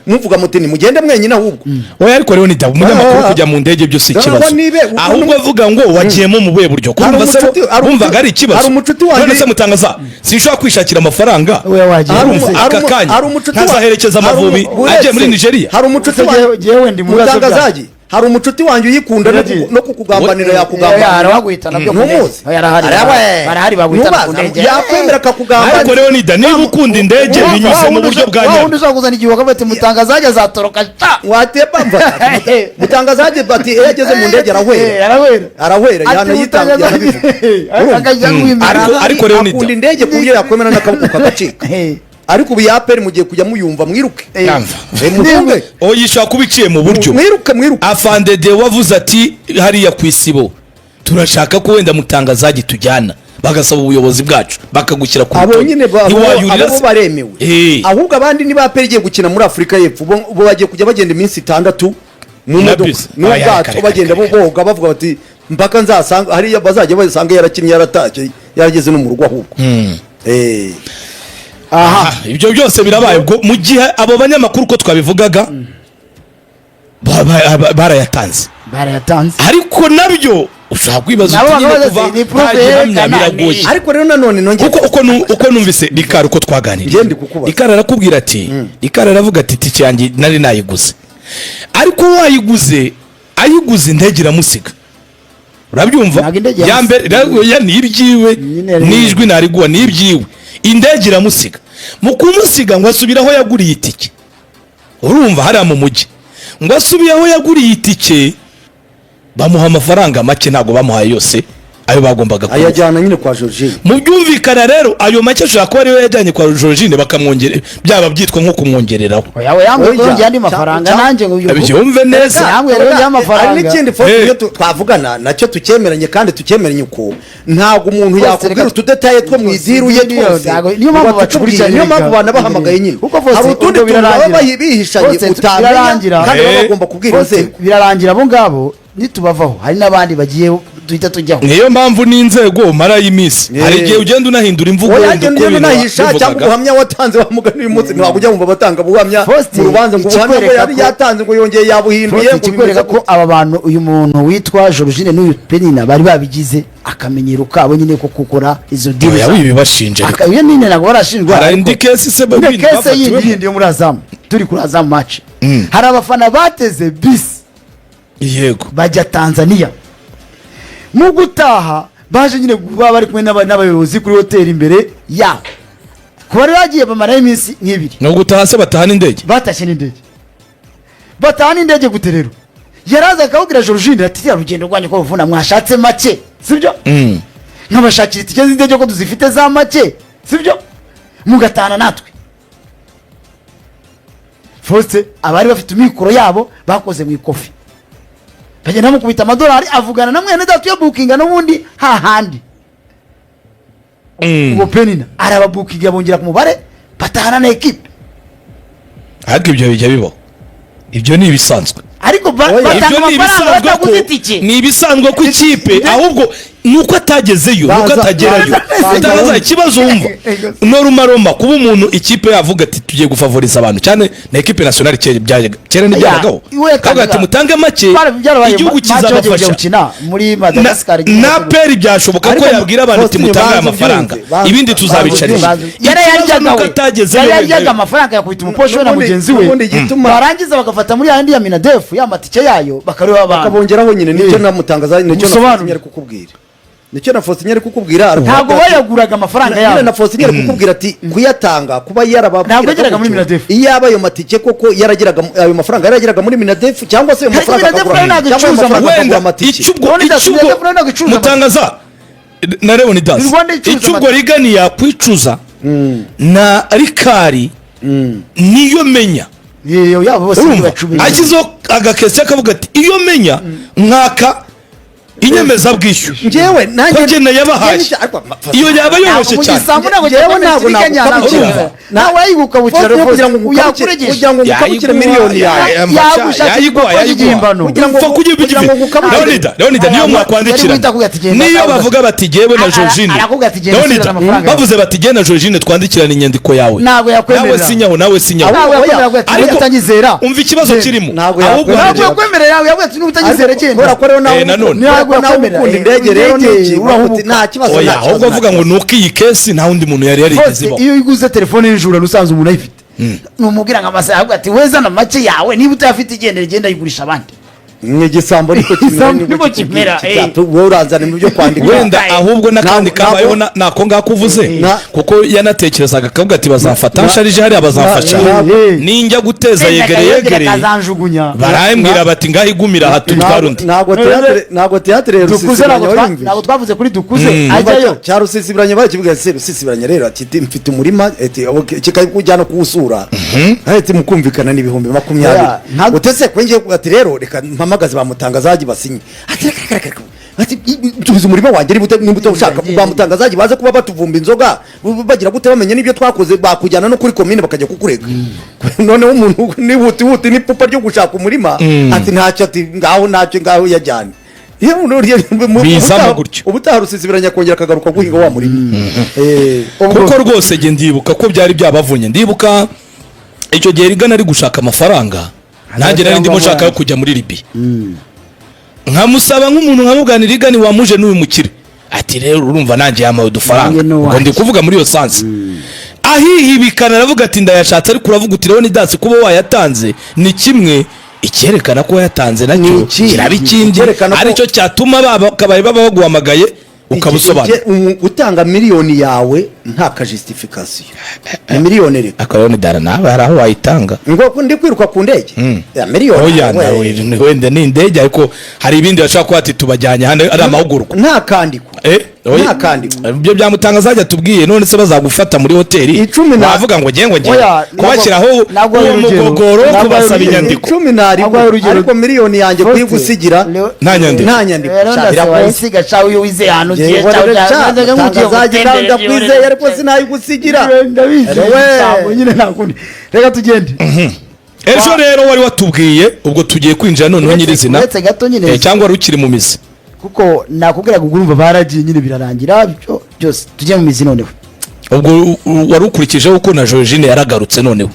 [SPEAKER 2] muvuga muti nimugende mwenyine ahubwo.
[SPEAKER 1] Oya, ariko rero ni umunyamakuru
[SPEAKER 2] Ah.
[SPEAKER 1] kujya mu ndege byo si
[SPEAKER 2] Dore
[SPEAKER 1] ikibazo.
[SPEAKER 2] ngo
[SPEAKER 1] Ahubwo avuga ngo wagiyemo mu buhe buryo?
[SPEAKER 2] Hari
[SPEAKER 1] Kumva se
[SPEAKER 2] umucuti
[SPEAKER 1] bumvaga ari ikibazo.
[SPEAKER 2] hari umucuti wanjye-
[SPEAKER 1] None se mutangaza, sinshobora kwishakira amafaranga?
[SPEAKER 3] We wagiye.
[SPEAKER 1] Urumva aka kanya
[SPEAKER 2] Hari umucuti
[SPEAKER 1] ntazaherekeza Amavubi agiye muri Nigeria?
[SPEAKER 2] Hari umucuti
[SPEAKER 3] Ese jewe ndi mu bibazo.
[SPEAKER 2] Mutangazaji, hari umucuti wanjye uyikunda no
[SPEAKER 3] Yagiye.
[SPEAKER 2] no kukugambanira, yakugambanira.
[SPEAKER 3] Arabaguhitana byo ku ndege.
[SPEAKER 2] Ntumuzi?
[SPEAKER 3] Oya, arahari,
[SPEAKER 2] Arawe.
[SPEAKER 3] barahari baguhitana ku
[SPEAKER 2] Ntubazi,
[SPEAKER 3] ndege.
[SPEAKER 2] yakwemera akakugambanira.
[SPEAKER 1] Ariko rero nida niba ukunda indege binyuze mu buryo bwa
[SPEAKER 3] wa wundi
[SPEAKER 1] nyabwo.
[SPEAKER 3] ushobora kuzana igihe bakavuga ati mutangazaje azatoroka ta.
[SPEAKER 2] Wateba mva mutangazaji bati iyo ageze mu ndege arahwera.
[SPEAKER 3] Arahwera.
[SPEAKER 2] Arahwera.
[SPEAKER 3] Ati
[SPEAKER 2] yanayitanga
[SPEAKER 3] mutangazaje
[SPEAKER 2] yanabivuga.
[SPEAKER 3] akajya kwimira.
[SPEAKER 1] Ariko rero nida-
[SPEAKER 2] Akunda indege ku buryo yakwemera n'akaboko kagacika, ariko ubu ya APR mugiye kujya muyumva, mwiruke.
[SPEAKER 1] Yamva.
[SPEAKER 2] Mufunge.
[SPEAKER 1] Oya, ishobora kuba iciye mu buryo.
[SPEAKER 2] Mwiruke, mwiruke.
[SPEAKER 1] Afande de wavuze ati hariya ku isibo turashaka ko wenda mutangazaji tujyana, bagasaba ubuyobozi bwacu bakagushyira ku
[SPEAKER 2] Abo
[SPEAKER 1] rutonde.
[SPEAKER 2] nyine
[SPEAKER 1] Ntiwayurira
[SPEAKER 2] abo
[SPEAKER 1] se?
[SPEAKER 2] baremewe. Ahubwo abandi niba APR igiye gukina muri Afurika y'Epfo, bo bagiye kujya bagenda iminsi 6 mu
[SPEAKER 1] Na
[SPEAKER 2] modoka
[SPEAKER 1] bisi.
[SPEAKER 2] n'ubwato,
[SPEAKER 1] Aya, kare,
[SPEAKER 2] bagenda
[SPEAKER 1] kare,
[SPEAKER 2] bo boga bavuga bati mpaka nzasanga hariya bazajya basanga yarakinnye, yaratashye, yarageze no mu rugo ahubwo.
[SPEAKER 1] Aha ibyo byose birabaye ubwo mu gihe abo banyamakuru uko twabivugaga barayatanze.
[SPEAKER 3] Barayatanze.
[SPEAKER 1] Ariko nabyo ushobora kwibaza
[SPEAKER 3] Nabo
[SPEAKER 1] uti nyine
[SPEAKER 3] bakabaza
[SPEAKER 1] kuva
[SPEAKER 3] ati, ni proof
[SPEAKER 1] nta gihamya
[SPEAKER 3] yerekana
[SPEAKER 1] biragoye.
[SPEAKER 2] Ariko rero nanone nongeye
[SPEAKER 1] Kuko uko numvise Rikari, uko twaganiriye,
[SPEAKER 2] Njye ndi kukubaza.
[SPEAKER 1] Rikari arakubwira ati, Rikari aravuga ati itike yanjye nari nayiguze, ariko wayiguze ayiguze indege iramusiga, urabyumva?
[SPEAKER 3] Ntabwo indege
[SPEAKER 1] Ya mbere ya ni ibyiwe.
[SPEAKER 3] Nyine rero.
[SPEAKER 1] N'ijwi nariguha ni ibyiwe. Indege iramusiga, mu kumusiga ngo asubire aho yaguriye itike, urumva hariya mu mujyi, ngo asubiye aho yaguriye itike bamuha amafaranga make, ntabwo bamuhaye yose ayo bagombaga kumuha.
[SPEAKER 2] Ayajyana nyine kwa Georgine.
[SPEAKER 1] Mu byumvikana rero ayo make ashobora kuba ariyo yajyanye kwa Georgine, bakamwongere, byaba byitwa nko kumwongereraho.
[SPEAKER 3] Oya, we yambwiye ko
[SPEAKER 2] Oya.
[SPEAKER 3] yongeye andi mafaranga, nanjye ngo
[SPEAKER 1] Byumve neza.
[SPEAKER 3] Yambwiye rero
[SPEAKER 2] Hari
[SPEAKER 3] y'amafaranga.
[SPEAKER 2] n'ikindi Faustin, iyo twavugana nacyo tucyemeranye kandi tucyemeranye uko ntabwo umuntu
[SPEAKER 3] Rwose
[SPEAKER 2] yakubwira
[SPEAKER 3] reka-
[SPEAKER 2] utudetaye two mu idiru ye
[SPEAKER 3] Niyo-
[SPEAKER 2] twose
[SPEAKER 3] niyo mpamvu
[SPEAKER 2] ngo atutubwire.
[SPEAKER 3] bacukurikirana.
[SPEAKER 2] Niyo mpamvu banabahamagaye nyine.
[SPEAKER 3] Kuko Faustin,
[SPEAKER 2] Hari utundi
[SPEAKER 3] ubwo
[SPEAKER 2] tuntu baba
[SPEAKER 3] birarangira.
[SPEAKER 2] bihishanye
[SPEAKER 3] Faustin,
[SPEAKER 2] utamenya
[SPEAKER 3] birarangira.
[SPEAKER 2] kandi baba bagomba kubwira
[SPEAKER 3] Faustin,
[SPEAKER 2] inzego.
[SPEAKER 3] birarangira abo ngabo nitubavaho hari n'abandi bagiye duhita tujyaho.
[SPEAKER 1] Niyo mpamvu n'inzego umarayo iminsi, hari igihe ugenda unahindura imvugo
[SPEAKER 2] Oya,
[SPEAKER 1] wenda uko
[SPEAKER 2] ugenda
[SPEAKER 1] ibintu
[SPEAKER 2] unahisha cyangwa
[SPEAKER 1] bivugaga.
[SPEAKER 2] ubuhamya watanze wa mugani uyu munsi ntabwo ujya wumva batanga ubuhamya
[SPEAKER 3] Faustin,
[SPEAKER 2] mu rubanza ngo ubuhamya bwo
[SPEAKER 3] ikikwereka
[SPEAKER 2] yari yatanze ngo yongeye yabuhinduye,
[SPEAKER 3] Faustin,
[SPEAKER 2] ngo
[SPEAKER 3] ikikwereka
[SPEAKER 2] bimeze
[SPEAKER 3] ko aba bantu, uyu muntu witwa Georgine n'uyu Penina, bari babigize akamenyero kabo nyine ko gukora izo deal.
[SPEAKER 1] Oya, wibibashinja ariko.
[SPEAKER 3] Iyo nyine ntabwo barashinjwa.
[SPEAKER 1] Hari
[SPEAKER 3] Ariko
[SPEAKER 1] indi case se
[SPEAKER 3] indi
[SPEAKER 1] bindi
[SPEAKER 3] case yindi
[SPEAKER 1] bafatiwemo?
[SPEAKER 3] yindi yo muri Azam, turi kuri Azam match, hari abafana bateze bisi bajya Tanzania. Mu gutaha baje nyine kuba bari kumwe n'abayobozi kuri hoteli imbere yabo, kuba bari bagiye bamarayo iminsi nk'ibiri.
[SPEAKER 1] Ni ugutaha se bataha n'indege?
[SPEAKER 3] Batashye n'indege. Bataha n'indege gute rero? Yaraza akababwira Georgine ati iriya rugendo rwanyu ko ruvuna, mwashatse make, sibyo? Nkabashakira itike z'indege ko tuzifite za make, sibyo, mugatahana natwe. Faustin, abari bafite amikoro yabo bakoze mu ikofi, bagenda bamukubita amadolari, avugana na mwene data uyabukinga n'ubundi hahandi. Ubwo Penina arababukinga, bongera ku mubare, batahana na ekipe.
[SPEAKER 1] Ariko ibyo bijya bibaho, ibyo ni ibisanzwe.
[SPEAKER 3] Ariko
[SPEAKER 2] Oya.
[SPEAKER 3] batanga
[SPEAKER 1] Ibyo ni
[SPEAKER 3] amafaranga
[SPEAKER 1] ibisanzwe ko
[SPEAKER 3] bataguze itike.
[SPEAKER 1] Ni ibisanzwe ko ikipe, ahubwo ni uko atagezeyo, ni uko atagerayo. Utabaza ikibazo, wumva norumaroma kuba umuntu ikipe yavuga ati tugiye gufavoriza abantu cyane na équipe nationale, kera kera ntibyabagaho,
[SPEAKER 3] We yatangaga-
[SPEAKER 1] kavuga ati mutange make,
[SPEAKER 3] Byarabaye,
[SPEAKER 1] igihugu
[SPEAKER 3] match bagiye kujya
[SPEAKER 1] kizabafasha.
[SPEAKER 3] gukina muri Madagascar.
[SPEAKER 1] Na APR byashoboka ko
[SPEAKER 2] Ariko
[SPEAKER 1] yabwira abantu ati
[SPEAKER 2] Faustin,
[SPEAKER 1] mutange aya
[SPEAKER 2] banza
[SPEAKER 1] mafaranga,
[SPEAKER 2] ubyumve,
[SPEAKER 1] ibindi
[SPEAKER 2] banza
[SPEAKER 1] tuzabicarisha.
[SPEAKER 2] ubyumve.
[SPEAKER 1] Ikibazo ni uko atagezeyo
[SPEAKER 3] Yarayaryaga
[SPEAKER 1] wenda.
[SPEAKER 3] amafaranga, yakubita umuposho we na mugenzi we,
[SPEAKER 2] N'ubundi igituma
[SPEAKER 3] barangiza bagafata muri yandi ya MINADEF, ya matike yayo, bakareba abantu.
[SPEAKER 2] Bakabongeraho nyine. Nicyo namutangaza, nicyo na
[SPEAKER 3] Musobanure.
[SPEAKER 2] Faustin ari kukubwira, nicyo na Faustin ari kukubwira.
[SPEAKER 3] Ntabwo bayaguraga amafaranga
[SPEAKER 2] nyine
[SPEAKER 3] yabo.
[SPEAKER 2] Na Faustin ari kukubwira ati kuyatanga kuba yarababwiraga
[SPEAKER 3] Ntabwo yageraga muri
[SPEAKER 2] gutyo,
[SPEAKER 3] MINADEF.
[SPEAKER 2] Iyaba ayo matike koko yarageraga, ayo mafaranga yarageraga muri MINADEF, cyangwa se ayo
[SPEAKER 3] Ariko
[SPEAKER 2] mafaranga
[SPEAKER 3] MINADEF
[SPEAKER 2] akagura,
[SPEAKER 3] nayo ntabwo
[SPEAKER 2] cyangwa ayo
[SPEAKER 3] icuruza
[SPEAKER 2] mafaranga
[SPEAKER 1] wenda
[SPEAKER 2] akagura amatike.
[SPEAKER 1] Icyo ubwo
[SPEAKER 3] Leonidas,
[SPEAKER 1] icyo ubwo
[SPEAKER 3] MINADEF nayo ntabwo icuruza.
[SPEAKER 1] Mutangaza na Leonidas,
[SPEAKER 3] Ni Rwanda icuruza
[SPEAKER 1] icyo ubwo
[SPEAKER 3] amatike.
[SPEAKER 1] Rigani yakwicuza na Rikari niyo menya.
[SPEAKER 3] Yewe, yabo bose
[SPEAKER 1] Urumva
[SPEAKER 3] ntibacumi.
[SPEAKER 1] ashyizeho agakesi akavuga ati iyo menya mwaka inyemezabwishyu
[SPEAKER 2] Njyewe nanjye
[SPEAKER 1] ko njye nayabahaye,
[SPEAKER 2] Njye ariko
[SPEAKER 1] iyo yaba yoroshye cyane.
[SPEAKER 3] Igisambo ntabwo
[SPEAKER 2] Njyewe ntabwo nagukabukira.
[SPEAKER 1] Urumva?
[SPEAKER 3] Nawe wayigukabukira.
[SPEAKER 2] Faustin, kugira ngo ngukabukire, kugira ngo ngukabukire miliyoni yawe,
[SPEAKER 1] Yayiguha,
[SPEAKER 3] Yagushakira
[SPEAKER 1] yayiguha.
[SPEAKER 2] Kugira ngo
[SPEAKER 1] Upfa kugira
[SPEAKER 2] kugira ngo ngukabukire.
[SPEAKER 1] Leonida, Leonida, niyo
[SPEAKER 3] Yari
[SPEAKER 1] mwakwandikirana,
[SPEAKER 3] guhita akubwira ati genda,
[SPEAKER 1] niyo
[SPEAKER 3] akavuga
[SPEAKER 1] bavuga bati jyewe na Georgine,
[SPEAKER 3] arakubwira ati genda,
[SPEAKER 1] Leonida,
[SPEAKER 3] subiza amafaranga yawe.
[SPEAKER 1] bavuze bati jyewe na Georgine twandikirane inyandiko yawe,
[SPEAKER 3] Ntabwo yakwemerera.
[SPEAKER 1] nawe sinyaho, nawe sinyaho.
[SPEAKER 3] Ntabwo yakwemerera ati
[SPEAKER 1] Ariko
[SPEAKER 3] utanyizera.
[SPEAKER 1] umva ikibazo kirimo.
[SPEAKER 2] Ntabwo
[SPEAKER 1] Ahubwo
[SPEAKER 2] yakwemerera.
[SPEAKER 3] Ntabwo yakwemerera, yawe ati niba utanyizera genda.
[SPEAKER 2] Kubera ko rero nawe
[SPEAKER 1] Nanone.
[SPEAKER 2] kubera ko nawe
[SPEAKER 3] Ntabwo
[SPEAKER 2] ukunda indege rero,
[SPEAKER 3] indege,
[SPEAKER 2] ni iki?
[SPEAKER 3] urahubuka.
[SPEAKER 2] Nta kibazo,
[SPEAKER 1] Oya,
[SPEAKER 2] nta kibazo,
[SPEAKER 1] ahubwo
[SPEAKER 2] nta
[SPEAKER 1] avuga ngo
[SPEAKER 2] kibazo.
[SPEAKER 1] ni uko iyi case nta wundi muntu yari yarigeze
[SPEAKER 3] Rwose
[SPEAKER 1] ibaho.
[SPEAKER 3] iyo uguze telefone y'ijura usanze umuntu ayifite, numubwira ngo amasaha, avuga ati wezana make yawe, niba utayafite igendere, genda ayigurisha abandi.
[SPEAKER 2] Ni igisambo, niko kimera.
[SPEAKER 3] Igisambo
[SPEAKER 2] niko
[SPEAKER 3] niko kimera,
[SPEAKER 2] kikubwira. Wowe uranzana mu byo kwandika.
[SPEAKER 1] Wenda ahubwo n'akandi kabayeho nako ngako uvuze, kuko yanatekerezaga akavuga ati bazafata nsharije hariya, bazamfasha, ninjya guteza yegere yegere,
[SPEAKER 3] kazanjugunya.
[SPEAKER 1] barambwira bati ngaho igumira aha tutwara undi.
[SPEAKER 2] Ntabwo teatire ya
[SPEAKER 3] Dukuze
[SPEAKER 2] Rusisibiranya
[SPEAKER 3] ntabwo
[SPEAKER 2] wayumvise?
[SPEAKER 3] Ntabwo twavuze kuri Dukuze ajyayo.
[SPEAKER 2] Cya Rusisibiranya barakibwira se? Rusisibiranya rero ati mfite umurima, ati okay, kikakujyana kuwusura, ati mukumvikana n'ibihumbi 20.
[SPEAKER 3] Oya,
[SPEAKER 2] Utese kwe ngiye, ati rero reka mpamagaze bamutangazaji basinye, ati reka reka reka, ati nsubiza umurima wanjye, niba utawushaka, bamutangazaji baze kuba batuvumba inzoga, bagira gute, bamenye n'ibyo twakoze, bakujyana no kuri komine bakajya kukurega. Noneho umuntu nihutihuti n'ipupa ryo gushaka umurima, ati ntacyo, ati ngaho ntacyo, ngaho yajyane. Iyo
[SPEAKER 1] Bizamo gutyo.
[SPEAKER 2] Ubutaha Rusisibiranya akongera akagaruka guhinga wa murima.
[SPEAKER 1] Kuko rwose njye ndibuka ko byari byabavunye. Ndibuka icyo gihe Rigana ari gushaka amafaranga, nanjye nari ndimo nshaka yo kujya muri Libiya, nkamusaba nk'umuntu, nkamubwanira Rigani wamuje n'uyu mukire, ati rero urumva nanjye yamaye udufaranga.
[SPEAKER 3] Nanjye ni
[SPEAKER 1] Ubwo
[SPEAKER 3] uwanjye.
[SPEAKER 1] ndi kuvuga muri iyo sens, ahihibikana aravuga ati ndayashatse. Ariko uravuga uti Leonidas, kuba wayatanze ni kimwe, icyerekana ko wayatanze nacyo
[SPEAKER 2] Ni ikindi.
[SPEAKER 1] kiraba ikindi,
[SPEAKER 2] Icyerekana ko-
[SPEAKER 1] aricyo cyatuma bakabaye baba baguhamagaye ukabusobanura.
[SPEAKER 2] Gutanga miliyoni yawe nta ka justification, ni miliyoni reka.
[SPEAKER 1] Ariko Leonidas, nawe hari aho wayitanga.
[SPEAKER 2] Ngo ndi kwiruka ku ndege ya miliyoni?
[SPEAKER 1] Oya, nawe wenda ni indege, ariko hari ibindi bashobora kuba ati tubajyanye ahandi ari amahugurwa.
[SPEAKER 2] Nta kandiko.
[SPEAKER 1] Oya.
[SPEAKER 2] Nta kandiko.
[SPEAKER 1] Ibyo byamutangaza ajya tubwiye. None se bazagufata muri hoteli,
[SPEAKER 2] Icumi
[SPEAKER 1] wavuga ngo ngiye ngo ngiye
[SPEAKER 3] Oya,
[SPEAKER 1] kubashyiraho
[SPEAKER 3] ntabwo
[SPEAKER 1] uwo
[SPEAKER 3] urugero.
[SPEAKER 1] mugogoro wo
[SPEAKER 3] Ntabwo
[SPEAKER 1] kubasaba
[SPEAKER 3] urugero.
[SPEAKER 1] inyandiko?
[SPEAKER 2] Icumi n'arindwi.
[SPEAKER 3] Ntabwo urugero.
[SPEAKER 2] Ariko miliyoni yanjye
[SPEAKER 3] Faustin,
[SPEAKER 2] kuyigusigira
[SPEAKER 1] Nta nyandiko.
[SPEAKER 2] Nta nyandiko.
[SPEAKER 3] Rero
[SPEAKER 2] Sha,
[SPEAKER 3] ndasaba
[SPEAKER 2] biragoye.
[SPEAKER 3] wayisiga ca uyo wizeye ahantu ugiye.
[SPEAKER 2] Yewe
[SPEAKER 3] ca
[SPEAKER 2] rero
[SPEAKER 3] uja-
[SPEAKER 2] sha,
[SPEAKER 3] nazaga nk'ugiye
[SPEAKER 2] Mutangazaji nawe
[SPEAKER 3] gutembera.
[SPEAKER 2] Ndakwizeye ariko sinayigusigira.
[SPEAKER 3] Ndabizi.
[SPEAKER 2] Ewe.
[SPEAKER 3] Ntabwo nyine nta kundi, reka tugende.
[SPEAKER 1] Ejo rero wari watubwiye, ubwo tugiye kwinjira noneho nyirizina.
[SPEAKER 3] Uretse gato nyine.
[SPEAKER 1] Cyangwa wari ukiri mu mizi?
[SPEAKER 3] Kuko nakubwiraga, ubwo urumva baragiye nyine birarangira, ibyo byose tujye mu mizi noneho.
[SPEAKER 1] Ubwo wari ukurikijeho ko na Georgine yaragarutse noneho,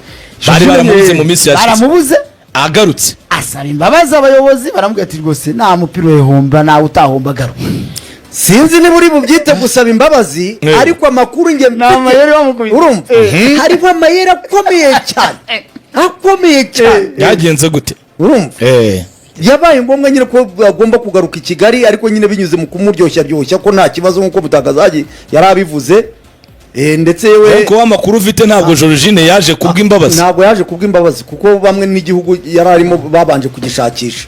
[SPEAKER 1] bari baramubuze mu minsi yashize.
[SPEAKER 3] Baramubuze.
[SPEAKER 1] Agarutse.
[SPEAKER 3] Asaba imbabazi abayobozi, baramubwira ati rwose nta mupira uhomba, nawe utahomba, garuka.
[SPEAKER 2] Sinzi niba uri bubyite gusaba imbabazi, ariko amakuru njye mfite,
[SPEAKER 3] Amayeri bamukubise.
[SPEAKER 2] urumva hariho amayeri akomeye cyane, akomeye cyane.
[SPEAKER 1] Byagenze gute?
[SPEAKER 2] Urumva, yabaye ngombwa nyine ko agomba kugaruka i Kigali, ariko nyine binyuze mu kumuryoshya ryoshya ko nta kibazo, nk'uko Mutagazaji yari abivuze. Ndetse yewe
[SPEAKER 1] Ariko amakuru ufite, ntabwo Georgine yaje kubw'imbabazi?
[SPEAKER 2] Ntabwo yaje kubw'imbabazi, kuko bamwe n'igihugu yari arimo babanje kugishakisha.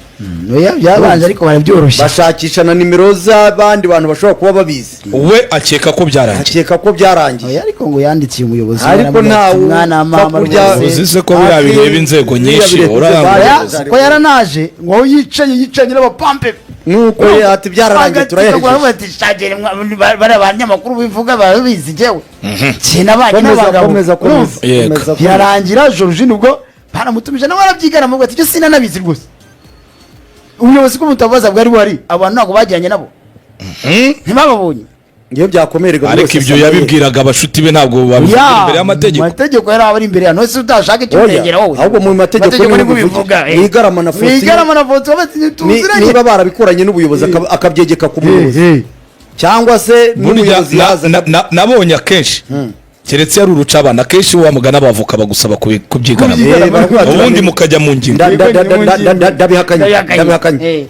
[SPEAKER 3] Oya, byabanje ariko barabyoroshya.
[SPEAKER 2] Bashakisha na nimero z'abandi bantu bashobora kuba babizi.
[SPEAKER 1] We akeka ko byarangiye.
[SPEAKER 2] Akeka ko byarangiye.
[SPEAKER 3] Oya, ariko ngo yandikiye umuyobozi,
[SPEAKER 2] Ariko
[SPEAKER 3] aramubwira ati,
[SPEAKER 2] ntawe
[SPEAKER 3] mwana wa mama
[SPEAKER 2] upfa
[SPEAKER 3] rwose.
[SPEAKER 1] Uzi se ko biriya bireba inzego nyinshi,
[SPEAKER 2] Biriya bireba
[SPEAKER 1] uriya
[SPEAKER 2] inzego.
[SPEAKER 3] Oya,
[SPEAKER 1] muyobozi.
[SPEAKER 3] ko yaranaje ngo aho yicaye, yicaranye n'abapampe.
[SPEAKER 2] Nuko ye ati byararangiye, turayahejeje.
[SPEAKER 3] Ati shagere bariya banyamakuru bivuga barabizi, njyewe kinabanye
[SPEAKER 2] Komeza.
[SPEAKER 3] n'abagabo.
[SPEAKER 2] Komeza, komeza.
[SPEAKER 3] Urumva?
[SPEAKER 1] Yego.
[SPEAKER 2] Komeza, komeza.
[SPEAKER 3] Birarangira Georgine ubwo baramutumije, nawe arabyigana, amuvuga ati ibyo sinanabizi rwose. Ubuyobozi bw'umutabaza bwari buhari, abantu ntabwo bajyanye nabo, ntibababonye.
[SPEAKER 2] Iyo byakomererwa buri
[SPEAKER 1] Ariko
[SPEAKER 2] wese
[SPEAKER 1] ibyo
[SPEAKER 2] asaba.
[SPEAKER 1] yabibwiraga abashuti be, ntabwo babivugira imbere y'amategeko.
[SPEAKER 3] Mategeko yari aba ari imbere ya nose, utashaka icyo
[SPEAKER 2] Oya,
[SPEAKER 3] urengera wowe.
[SPEAKER 2] ahubwo mu mategeko
[SPEAKER 3] niho
[SPEAKER 2] niho
[SPEAKER 3] bivuga.
[SPEAKER 2] bivuga. Mwigarama na Faustin.
[SPEAKER 3] Mwigarama na Faustin bati tuziranye.
[SPEAKER 2] Niba barabikoranye n'ubuyobozi, akabyegeka ku muyobozi cyangwa se
[SPEAKER 1] Burya
[SPEAKER 2] n'umuyobozi yaza.
[SPEAKER 1] nabonye akenshi, keretse yari urucabana, akenshi wa mugana abavoka bagusaba kubyigarama.
[SPEAKER 2] Baravuga bati,
[SPEAKER 1] ubundi mukajya mu ngingo.
[SPEAKER 2] Ndabihakanye.
[SPEAKER 3] Ndabihakanye.
[SPEAKER 2] Ndabihakanye.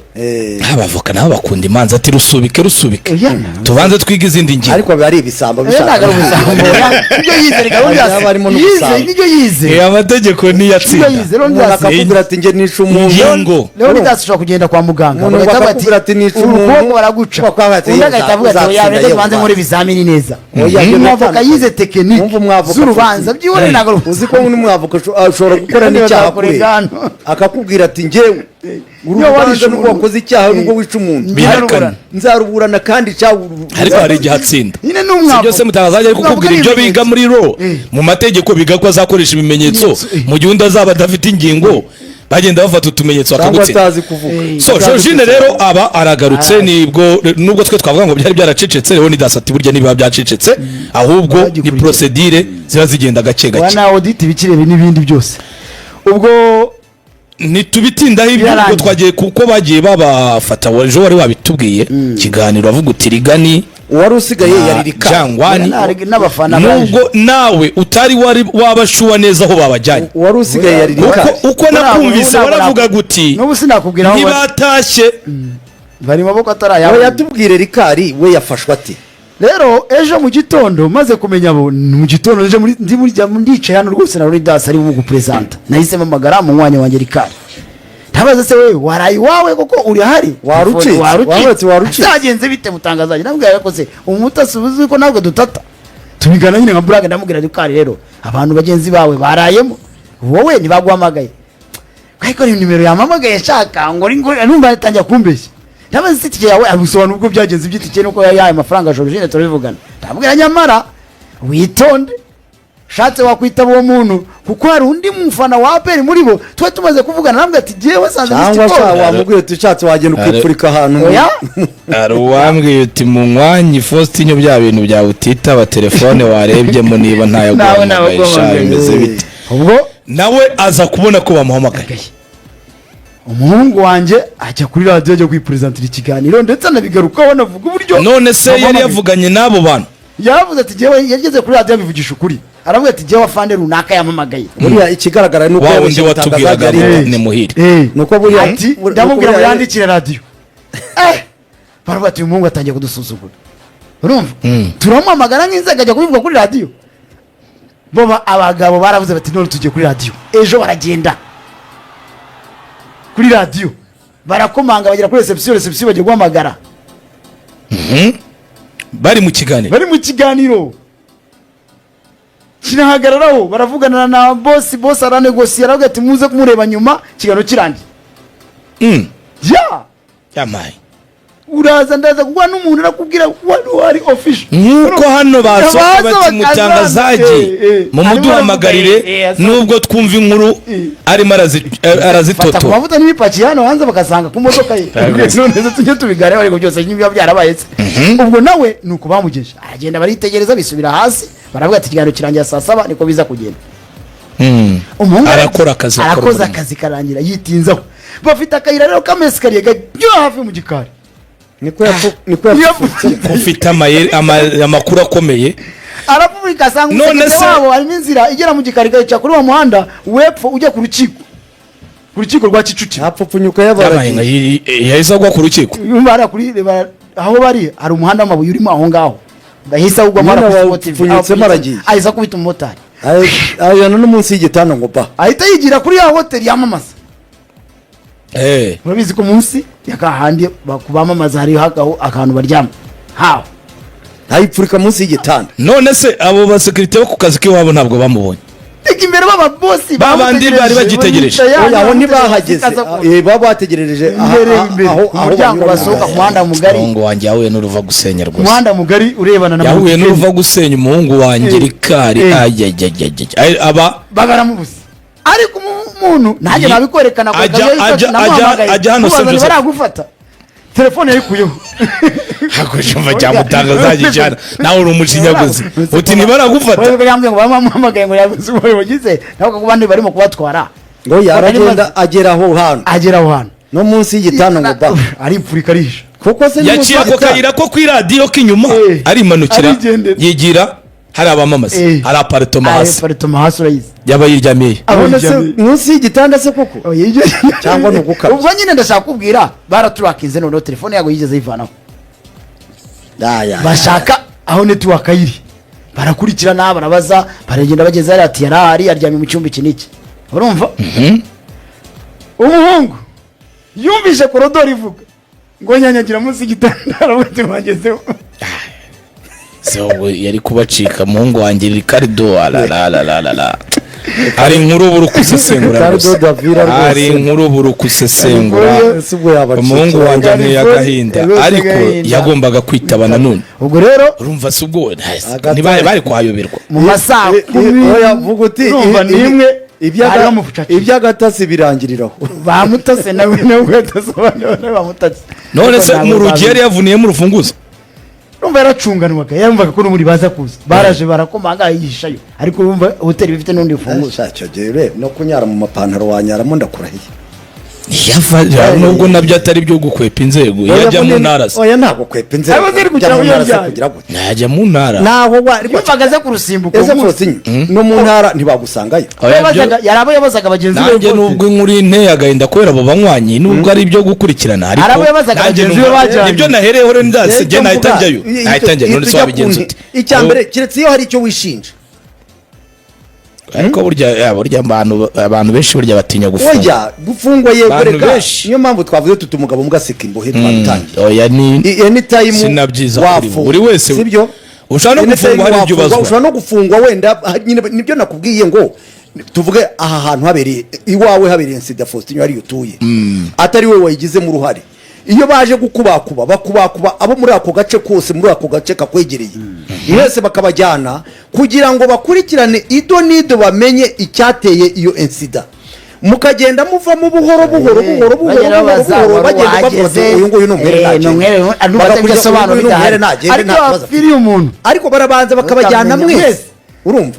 [SPEAKER 1] Abavoka nabo bakunda imanza, ati rusubike, rusubike,
[SPEAKER 3] Oya.
[SPEAKER 1] tubanze twige izindi ngingo.
[SPEAKER 2] Ariko biba ari ibisambo
[SPEAKER 3] Ntabwo ari
[SPEAKER 2] bishaka.
[SPEAKER 3] ubusambo, oya. Ibyo yize reka ubundi
[SPEAKER 2] Haba harimo
[SPEAKER 3] yize
[SPEAKER 2] n'ubusambo.
[SPEAKER 3] nibyo yize.
[SPEAKER 1] Amategeko
[SPEAKER 3] Nibyo
[SPEAKER 1] ntiyatsinda.
[SPEAKER 3] yize
[SPEAKER 2] Umuntu
[SPEAKER 3] Leonidas.
[SPEAKER 2] akakubwira ati njye nishe umuntu.
[SPEAKER 1] Ingingo.
[SPEAKER 3] Leonidas ushobora kugenda kwa muganga,
[SPEAKER 2] Umuntu
[SPEAKER 3] bagahita bavuga
[SPEAKER 2] bakakubwira ati nishe
[SPEAKER 3] uru
[SPEAKER 2] umuntu,
[SPEAKER 3] kuboko baraguca,
[SPEAKER 2] bakavuga ati,
[SPEAKER 3] undi agahita avuga ati oya,
[SPEAKER 2] uzatsinda,
[SPEAKER 3] reka
[SPEAKER 2] yewe,
[SPEAKER 3] tubanze nkore ibizamini neza.
[SPEAKER 2] Oya, ibyo
[SPEAKER 3] Umwavoka
[SPEAKER 2] biratandukanye.
[SPEAKER 3] yize technique
[SPEAKER 2] Wumva umwavoka
[SPEAKER 3] z'urubanza
[SPEAKER 2] Faustin.
[SPEAKER 3] byihorere, ntabwo
[SPEAKER 2] Uzi ko n'umwavoka ashobora gukora
[SPEAKER 3] Niba
[SPEAKER 2] n'icyaha
[SPEAKER 3] azakurega
[SPEAKER 2] kure
[SPEAKER 3] hano.
[SPEAKER 2] akakubwira ati njyewe uru
[SPEAKER 3] Iyo
[SPEAKER 2] rubanza
[SPEAKER 3] warishe
[SPEAKER 2] nubwo
[SPEAKER 3] umuntu.
[SPEAKER 2] wakoze icyaha, nubwo wica umuntu,
[SPEAKER 1] Bihakana.
[SPEAKER 2] nzaruburana kandi icyaha.
[SPEAKER 1] Ariko hari igihe atsinda.
[SPEAKER 3] Nyine ni
[SPEAKER 1] Si
[SPEAKER 3] umwavoka.
[SPEAKER 1] byose mutangazaje ari kukubwira
[SPEAKER 3] Umwavoka
[SPEAKER 1] ibyo
[SPEAKER 3] ni
[SPEAKER 1] biga
[SPEAKER 3] ibimenyetso.
[SPEAKER 1] muri ro mu mategeko, biga ko azakoresha ibimenyetso mu gihe undi azaba adafite ingingo, bagenda bafata utumenyetso
[SPEAKER 2] Cyangwa
[SPEAKER 1] bakagutsinda.
[SPEAKER 2] atazi kuvuga.
[SPEAKER 1] So Georgine rero aba aragarutse, nibwo nubwo twe twavuga ngo byari byaracecetse, Leonidas ati burya nibiba byacecetse, ahubwo ni
[SPEAKER 3] Bagikurikira.
[SPEAKER 1] procedure ziba zigenda gake
[SPEAKER 3] Wa
[SPEAKER 1] gake.
[SPEAKER 3] na audit ibikirebe n'ibindi byose ubwo.
[SPEAKER 1] Ntitubitindaho ibyo ubwo.
[SPEAKER 3] Birarangiye.
[SPEAKER 1] Twagiye kuko bagiye babafata, ejo wari wabitubwiye ikiganiro avuga uti rigani
[SPEAKER 2] Uwari usigaye yari rika
[SPEAKER 1] Jangwani.
[SPEAKER 3] N'abafana baje.
[SPEAKER 1] Nubwo nawe utari wari wabashuwa neza aho babajyanye.
[SPEAKER 2] Uwari usigaye yari
[SPEAKER 1] Kuko
[SPEAKER 2] rika
[SPEAKER 1] uko nakumvise waravuga guti
[SPEAKER 3] N'ubu sinakubwira aho bari.
[SPEAKER 1] ntibatashye.
[SPEAKER 3] Bari mu maboko atari
[SPEAKER 2] We
[SPEAKER 3] ayabo.
[SPEAKER 2] yatubwire Rikari we yafashwe ate?
[SPEAKER 3] Rero ejo mu gitondo maze kumenya abo, ni mu gitondo nje muri ndi muri ndicaye hano rwose na Leonidas ari mu gupresenta, nahise mpamagara mu mwanya wanjye Rikari, ntabaza se wewe waraye iwawe koko uri ahari?
[SPEAKER 2] Warucitse, warucitse, warucitse.
[SPEAKER 3] Byagenze bite mutangazaje? Namubwira ko se umutasi uzi ko ntabwo dutata tubigana nyine nka burage. Ndamubwira Rikari rero abantu bagenzi bawe barayemo, wowe ntibaguhamagaye, ariko ni nimero yampamagaye nshaka ngo ngo numva yatangira kumbeshya. Ndabaza se itike yawe, abisobanura ubwo byagenze iby'itike nuko yahaye amafaranga Georgine, turabivugana. Ndamubwira nyamara witonde, shatse wakwitaba uwo muntu kuko hari undi mufana wa APR muri bo tuba tumaze kuvugana, namwe ati jyewe sanze
[SPEAKER 2] Cyangwa se wamubwira uti ushatse wagenda ukipfurika ahantu.
[SPEAKER 3] Oya.
[SPEAKER 1] Hari uwambwiye uti munywanyi Faustin, bya bintu byawe utitaba telefone warebyemo niba ntayo
[SPEAKER 3] Nawe
[SPEAKER 1] guhamagaye sha,
[SPEAKER 3] nawe.
[SPEAKER 1] bimeze bite?
[SPEAKER 3] Ubwo
[SPEAKER 1] Nawe aza kubona ko bamuhamagaye.
[SPEAKER 3] Umuhungu wanjye ajya kuri radiyo, ajya kwiperezantira ikiganiro, ndetse anabigarukaho anavuga uburyo
[SPEAKER 1] None se yari
[SPEAKER 3] bamuhamagaye.
[SPEAKER 1] yavuganye n'abo bantu?
[SPEAKER 3] Yaravuze ati jyewe yageze kuri radiyo abivugisha ukuri, aravuga ati jyewe afande runaka yampamagaye.
[SPEAKER 2] Buriya ikigaragara ni uko
[SPEAKER 1] Wa wundi
[SPEAKER 2] yabeshye
[SPEAKER 1] watubwiraga
[SPEAKER 2] mutangazaji
[SPEAKER 1] ngo
[SPEAKER 2] ari
[SPEAKER 1] ni muhire.
[SPEAKER 2] Nuko buriya
[SPEAKER 3] Ati ndamubwira ngo yandikire radiyo. Baravuga ati uyu muhungu atangiye kudusuzugura, urumva turamuhamagara nk'inzego ajya kubivuga kuri radiyo. Bo abagabo baravuze bati none tugiye kuri radiyo ejo. Baragenda kuri radiyo, barakomanga, bagera kuri reception, reception bagiye guhamagara.
[SPEAKER 1] Bari mu kiganiro?
[SPEAKER 3] Bari mu kiganiro, kinahagararaho, baravugana na bosi, bosi aranegosiye, aravuga ati muze kumureba nyuma ikiganiro kirangiye. Ya.
[SPEAKER 1] Yamaye.
[SPEAKER 3] Uraza, ndaza kuguha n'umuntu arakubwira wari wari official.
[SPEAKER 1] Nk'uko hano basohoka
[SPEAKER 3] Baza
[SPEAKER 1] bati
[SPEAKER 3] bakaza,
[SPEAKER 1] mutangazaji, mumuduhamagarire, nubwo twumva inkuru arimo
[SPEAKER 3] Fata ku
[SPEAKER 1] arazitotora.
[SPEAKER 3] mavuta n'ibipakiye hano hanze bagasanga ku modoka ye. None se tujye tubiganiraho, ariko byose nibiba byarabaye se? Ubwo nawe ni uko bamugeje, aragenda, baritegereza, bisubira hasi, baravuga ati ikiganiro kirangira saa 7, niko biza kugenda. Umuhungu
[SPEAKER 1] Arakora akazi, akora
[SPEAKER 3] arakoze
[SPEAKER 1] umurimo.
[SPEAKER 3] akazi karangira yitinzaho. Bafite akayira rero k'amesikariye kajya hafi mu gikari.
[SPEAKER 2] Niko yapfutse.
[SPEAKER 1] Ufite amakuru akomeye.
[SPEAKER 3] Arapfurika asanga
[SPEAKER 1] None
[SPEAKER 3] umusekirite wabo, harimo inzira igera mu gikari igaca kuri uwo muhanda wepfo ujya ku rukiko rwa Kicukiro.
[SPEAKER 2] Yapfupfunyuka
[SPEAKER 1] Yabaye
[SPEAKER 2] yabaragiye.
[SPEAKER 1] nka yahise agwa ku rukiko.
[SPEAKER 3] Yumva hariya kuri aho bari hari umuhanda w'amabuye urimo aho ngaho, bahise awugwamo.
[SPEAKER 2] Nyine
[SPEAKER 3] hariya kuri Sport TV.
[SPEAKER 2] bawupfunyutsemo aragiye.
[SPEAKER 3] Ahise akubita umumotari.
[SPEAKER 2] Ayana no munsi y'igitanda ngo pa.
[SPEAKER 3] Ahita yigira kuri ya hoteli yamamaza. Murabizi ko munsi yakahandi bamamaza hariho akantu baryama hawe.
[SPEAKER 2] Ayipfurika munsi y'igitanda.
[SPEAKER 1] None se abo basekirite bo ku kazi k'iwabo ntabwo bamubonye?
[SPEAKER 3] Imbere b'ababosi.
[SPEAKER 1] Ba bandi bari bagitegereje.
[SPEAKER 2] Oya, aho ntibahageze. Baba bategerereje
[SPEAKER 3] Imbere, imbere,
[SPEAKER 2] aho
[SPEAKER 3] ku
[SPEAKER 2] aho
[SPEAKER 3] muryango
[SPEAKER 2] banyura.
[SPEAKER 3] Basohoka ku muhanda mugari.
[SPEAKER 1] Umuhungu wanjye yahuye n'uruva gusenya rwose.
[SPEAKER 3] Umuhanda mugari urebana na
[SPEAKER 1] Yahuye
[SPEAKER 3] Mount
[SPEAKER 1] n'uruva gusenya umuhungu wanjye. Rikari ajyajyajyajya aba
[SPEAKER 3] Bagaramubuze, ariko umuntu nanjye nabikwerekana ko
[SPEAKER 1] Ajya hano,
[SPEAKER 3] mubaza
[SPEAKER 1] Saint Joseph.
[SPEAKER 3] Baragufata, telefone yayikuyeho.
[SPEAKER 1] Hakurya cyamutanga zagijyana, nawe uri umushinyaguzi uti ntibaragufata.
[SPEAKER 3] Wewe yambwiye ngo bamuhamagaye, ngo yabuze umuyobozi, nawe kuko abandi barimo kubatwara.
[SPEAKER 2] Ngo yaragenda agera aho hantu.
[SPEAKER 3] Agera aho hantu.
[SPEAKER 2] No munsi y'igitanda ngo ba.
[SPEAKER 3] Aripfurika, arisha.
[SPEAKER 2] Kuko se ni munsi
[SPEAKER 1] Yaciye ako
[SPEAKER 2] y'igitanda.
[SPEAKER 1] kayira ko ku iradiyo k'inyuma, arimanukira,
[SPEAKER 3] arigendera.
[SPEAKER 1] Yigira hari abamamaza, hari appartement hasi.
[SPEAKER 3] Appartement hasi, urayizi.
[SPEAKER 1] Yaba yiryamiye.
[SPEAKER 2] None se munsi y'igitanda se koko, cyangwa ni ugukabya?
[SPEAKER 3] Ubwo nyine ndashaka kubwira, baraturakinze, noneho telefone yago yigeze ayivanaho.
[SPEAKER 2] Ya, ya, ya.
[SPEAKER 3] Bashaka aho network iri, barakurikirana, barabaza, baragenda, bageze hariya, ati yarahari, aryamye mu cyumba iki n'iki. Urumva, umuhungu yumvise korodoro ivuga ngo nyanyagira munsi y'igitanda, aravuga bagezeho.
[SPEAKER 1] Se wowe yari kubacika, muhungu wanjye Ricardo, ararararara, hari inkuru buri kusesengura.
[SPEAKER 2] Ricardo
[SPEAKER 1] Rwose
[SPEAKER 2] Davila rwose.
[SPEAKER 1] hari inkuru buri kusesengura.
[SPEAKER 2] Ese ubwo yabacikira?
[SPEAKER 1] Umuhungu wanjye anteye agahinda.
[SPEAKER 3] Rwose
[SPEAKER 1] Ariko
[SPEAKER 3] agahinda.
[SPEAKER 1] yagombaga kwitaba nanone.
[SPEAKER 3] Ubwo rero
[SPEAKER 1] Urumva se ubwo
[SPEAKER 2] Agata-
[SPEAKER 1] ntibari bari kuhayoberwa?
[SPEAKER 3] Mu masaa 10
[SPEAKER 2] Oya, vuga uti
[SPEAKER 3] urumva n'imwe bari bamucakiye.
[SPEAKER 2] Iby'agatasi birangiriraho.
[SPEAKER 3] Bamutase nawe adasobanura, nawe bamutase.
[SPEAKER 1] None se
[SPEAKER 3] Ariko
[SPEAKER 1] mu
[SPEAKER 3] ntabwo
[SPEAKER 1] rugi yari yavuniyemo urufunguzo?
[SPEAKER 3] Urumva yaracunganwaga, yumvaga ko n'ubundi baza kuza, baraje barakomanga, yihishayo, ariko urumva hoteli bifite n'undi rufunguzo.
[SPEAKER 2] Shaka gihe no kunyara mu mapantaro wanyaramo, ndakurahiye.
[SPEAKER 1] Yava nubwo nabyo atari byo gukwepa inzego, yajya mu ntara se?
[SPEAKER 2] Oya, ntabwo kwepa inzego.
[SPEAKER 3] Ariko ziri kugira
[SPEAKER 2] Jya mu
[SPEAKER 3] ngo
[SPEAKER 2] ntara se
[SPEAKER 3] yajyane.
[SPEAKER 2] kugira gute?
[SPEAKER 1] Yajya mu ntara.
[SPEAKER 2] Naho wa
[SPEAKER 3] Yumvaga aza kurusimbuka
[SPEAKER 2] Ese
[SPEAKER 3] uwo munsi.
[SPEAKER 2] Faustin, no mu ntara ntibagusangayo?
[SPEAKER 1] Oya,
[SPEAKER 3] Yari abo yabazaga bagenzi be
[SPEAKER 1] nanjye
[SPEAKER 3] bose.
[SPEAKER 1] Nubwo inkuru inteye agahinda kubera abo banywanyi, nubwo ari ibyo gukurikirana, ariko
[SPEAKER 3] Hari abo yabazaga
[SPEAKER 1] nanjye
[SPEAKER 3] bagenzi be bajyanye.
[SPEAKER 1] Nibyo nahereyeho rero, ndase
[SPEAKER 2] Icyo
[SPEAKER 1] njye nahita
[SPEAKER 2] mvuga,
[SPEAKER 1] njyayo, nahita njyayo. None se
[SPEAKER 2] ujya
[SPEAKER 1] wabigenza
[SPEAKER 2] ku
[SPEAKER 1] ute?
[SPEAKER 2] Icya mbere, keretse iyo hari icyo wishinja.
[SPEAKER 1] Ariko burya burya abantu benshi burya batinya gufungwa.
[SPEAKER 2] Oya, gufungwa yego.
[SPEAKER 1] Abantu
[SPEAKER 2] Reka
[SPEAKER 1] benshi.
[SPEAKER 2] niyo mpamvu twavuze tuti umugabo mbwa imbohe, twabitangiye.
[SPEAKER 1] Oya, ni
[SPEAKER 2] Anytime
[SPEAKER 1] Sinabyiza kuri
[SPEAKER 2] wafungwa.
[SPEAKER 1] buri wese.
[SPEAKER 2] Sibyo?
[SPEAKER 1] Ushobora no
[SPEAKER 2] Anytime
[SPEAKER 1] gufungwa hari ibyo
[SPEAKER 2] wafungwa,
[SPEAKER 1] ubazwa.
[SPEAKER 2] ushobora no gufungwa wenda, nyine nibyo nakubwiye ngo tuvuge aha hantu habereye iwawe, habereye sida, Faustin, hariya utuye, atari we wayigizemo uruhare, iyo baje gukubakuba bakubakuba abo muri ako gace kose, muri ako gace kakwegereye mwese, bakabajyana kugira ngo bakurikirane ido n'ido, bamenye icyateye iyo incident, mukagenda muvamo buhoro buhoro buhoro buhoro
[SPEAKER 3] Bagenda
[SPEAKER 2] buhoro
[SPEAKER 3] babaza
[SPEAKER 2] buhoro,
[SPEAKER 3] wari
[SPEAKER 2] bagenda bavuga bati
[SPEAKER 3] wahageze,
[SPEAKER 2] uyu nguyu ni umwere,
[SPEAKER 3] ni umwere,
[SPEAKER 2] nagende.
[SPEAKER 3] ndumva
[SPEAKER 2] Bagakurikira,
[SPEAKER 3] atabisobanura
[SPEAKER 2] uyu nguyu ni umwere,
[SPEAKER 3] bidahari.
[SPEAKER 2] nagende,
[SPEAKER 3] Ariko
[SPEAKER 2] nta kibazo afite.
[SPEAKER 3] wapfiriye umuntu.
[SPEAKER 2] Ariko barabanza bakabajyana
[SPEAKER 3] Ukamenya
[SPEAKER 2] mwese.
[SPEAKER 3] mwese.
[SPEAKER 2] Urumva,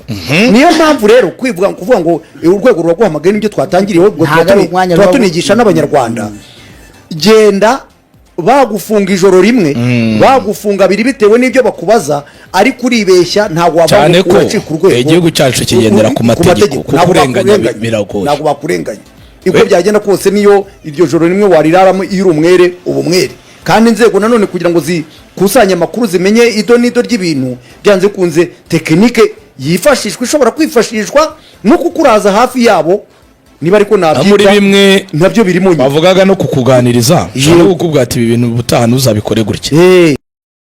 [SPEAKER 2] niyo mpamvu rero kwivuga kuvuga ngo urwego ruraguhamagaye, nibyo twatangiriyeho ubwo.
[SPEAKER 3] Ntabwo ari umwanya
[SPEAKER 2] Tuba
[SPEAKER 3] ruba-
[SPEAKER 2] tunigisha n'Abanyarwanda, genda bagufunga ijoro rimwe, bagufunga abiri, bitewe n'ibyo bakubaza, ariko uribeshya, ntabwo wava
[SPEAKER 1] Cyane
[SPEAKER 2] ngo
[SPEAKER 1] ko
[SPEAKER 2] uracika urwego.
[SPEAKER 1] igihugu cyacu kigendera ku mategeko,
[SPEAKER 2] Ntabwo
[SPEAKER 1] kukurenganya
[SPEAKER 2] bakurenganya.
[SPEAKER 1] biragoye.
[SPEAKER 2] Ntabwo bakurenganya uko byagenda kose, niyo iryo joro rimwe wariraramo, iyo uri umwere uba umwere. Kandi inzego nanone kugira ngo zikusanye amakuru, zimenye ido n'ido ry'ibintu, byanze bikunze technique yifashishwa, ishobora kwifashishwa no kukuraza hafi yabo, niba ariko nabyita,
[SPEAKER 1] Muri bimwe
[SPEAKER 2] nabyo birimo nyine.
[SPEAKER 1] bavugaga no kukuganiriza, ushobora no kukubwira ati ibi bintu ubutaha ntuzabikore gutya.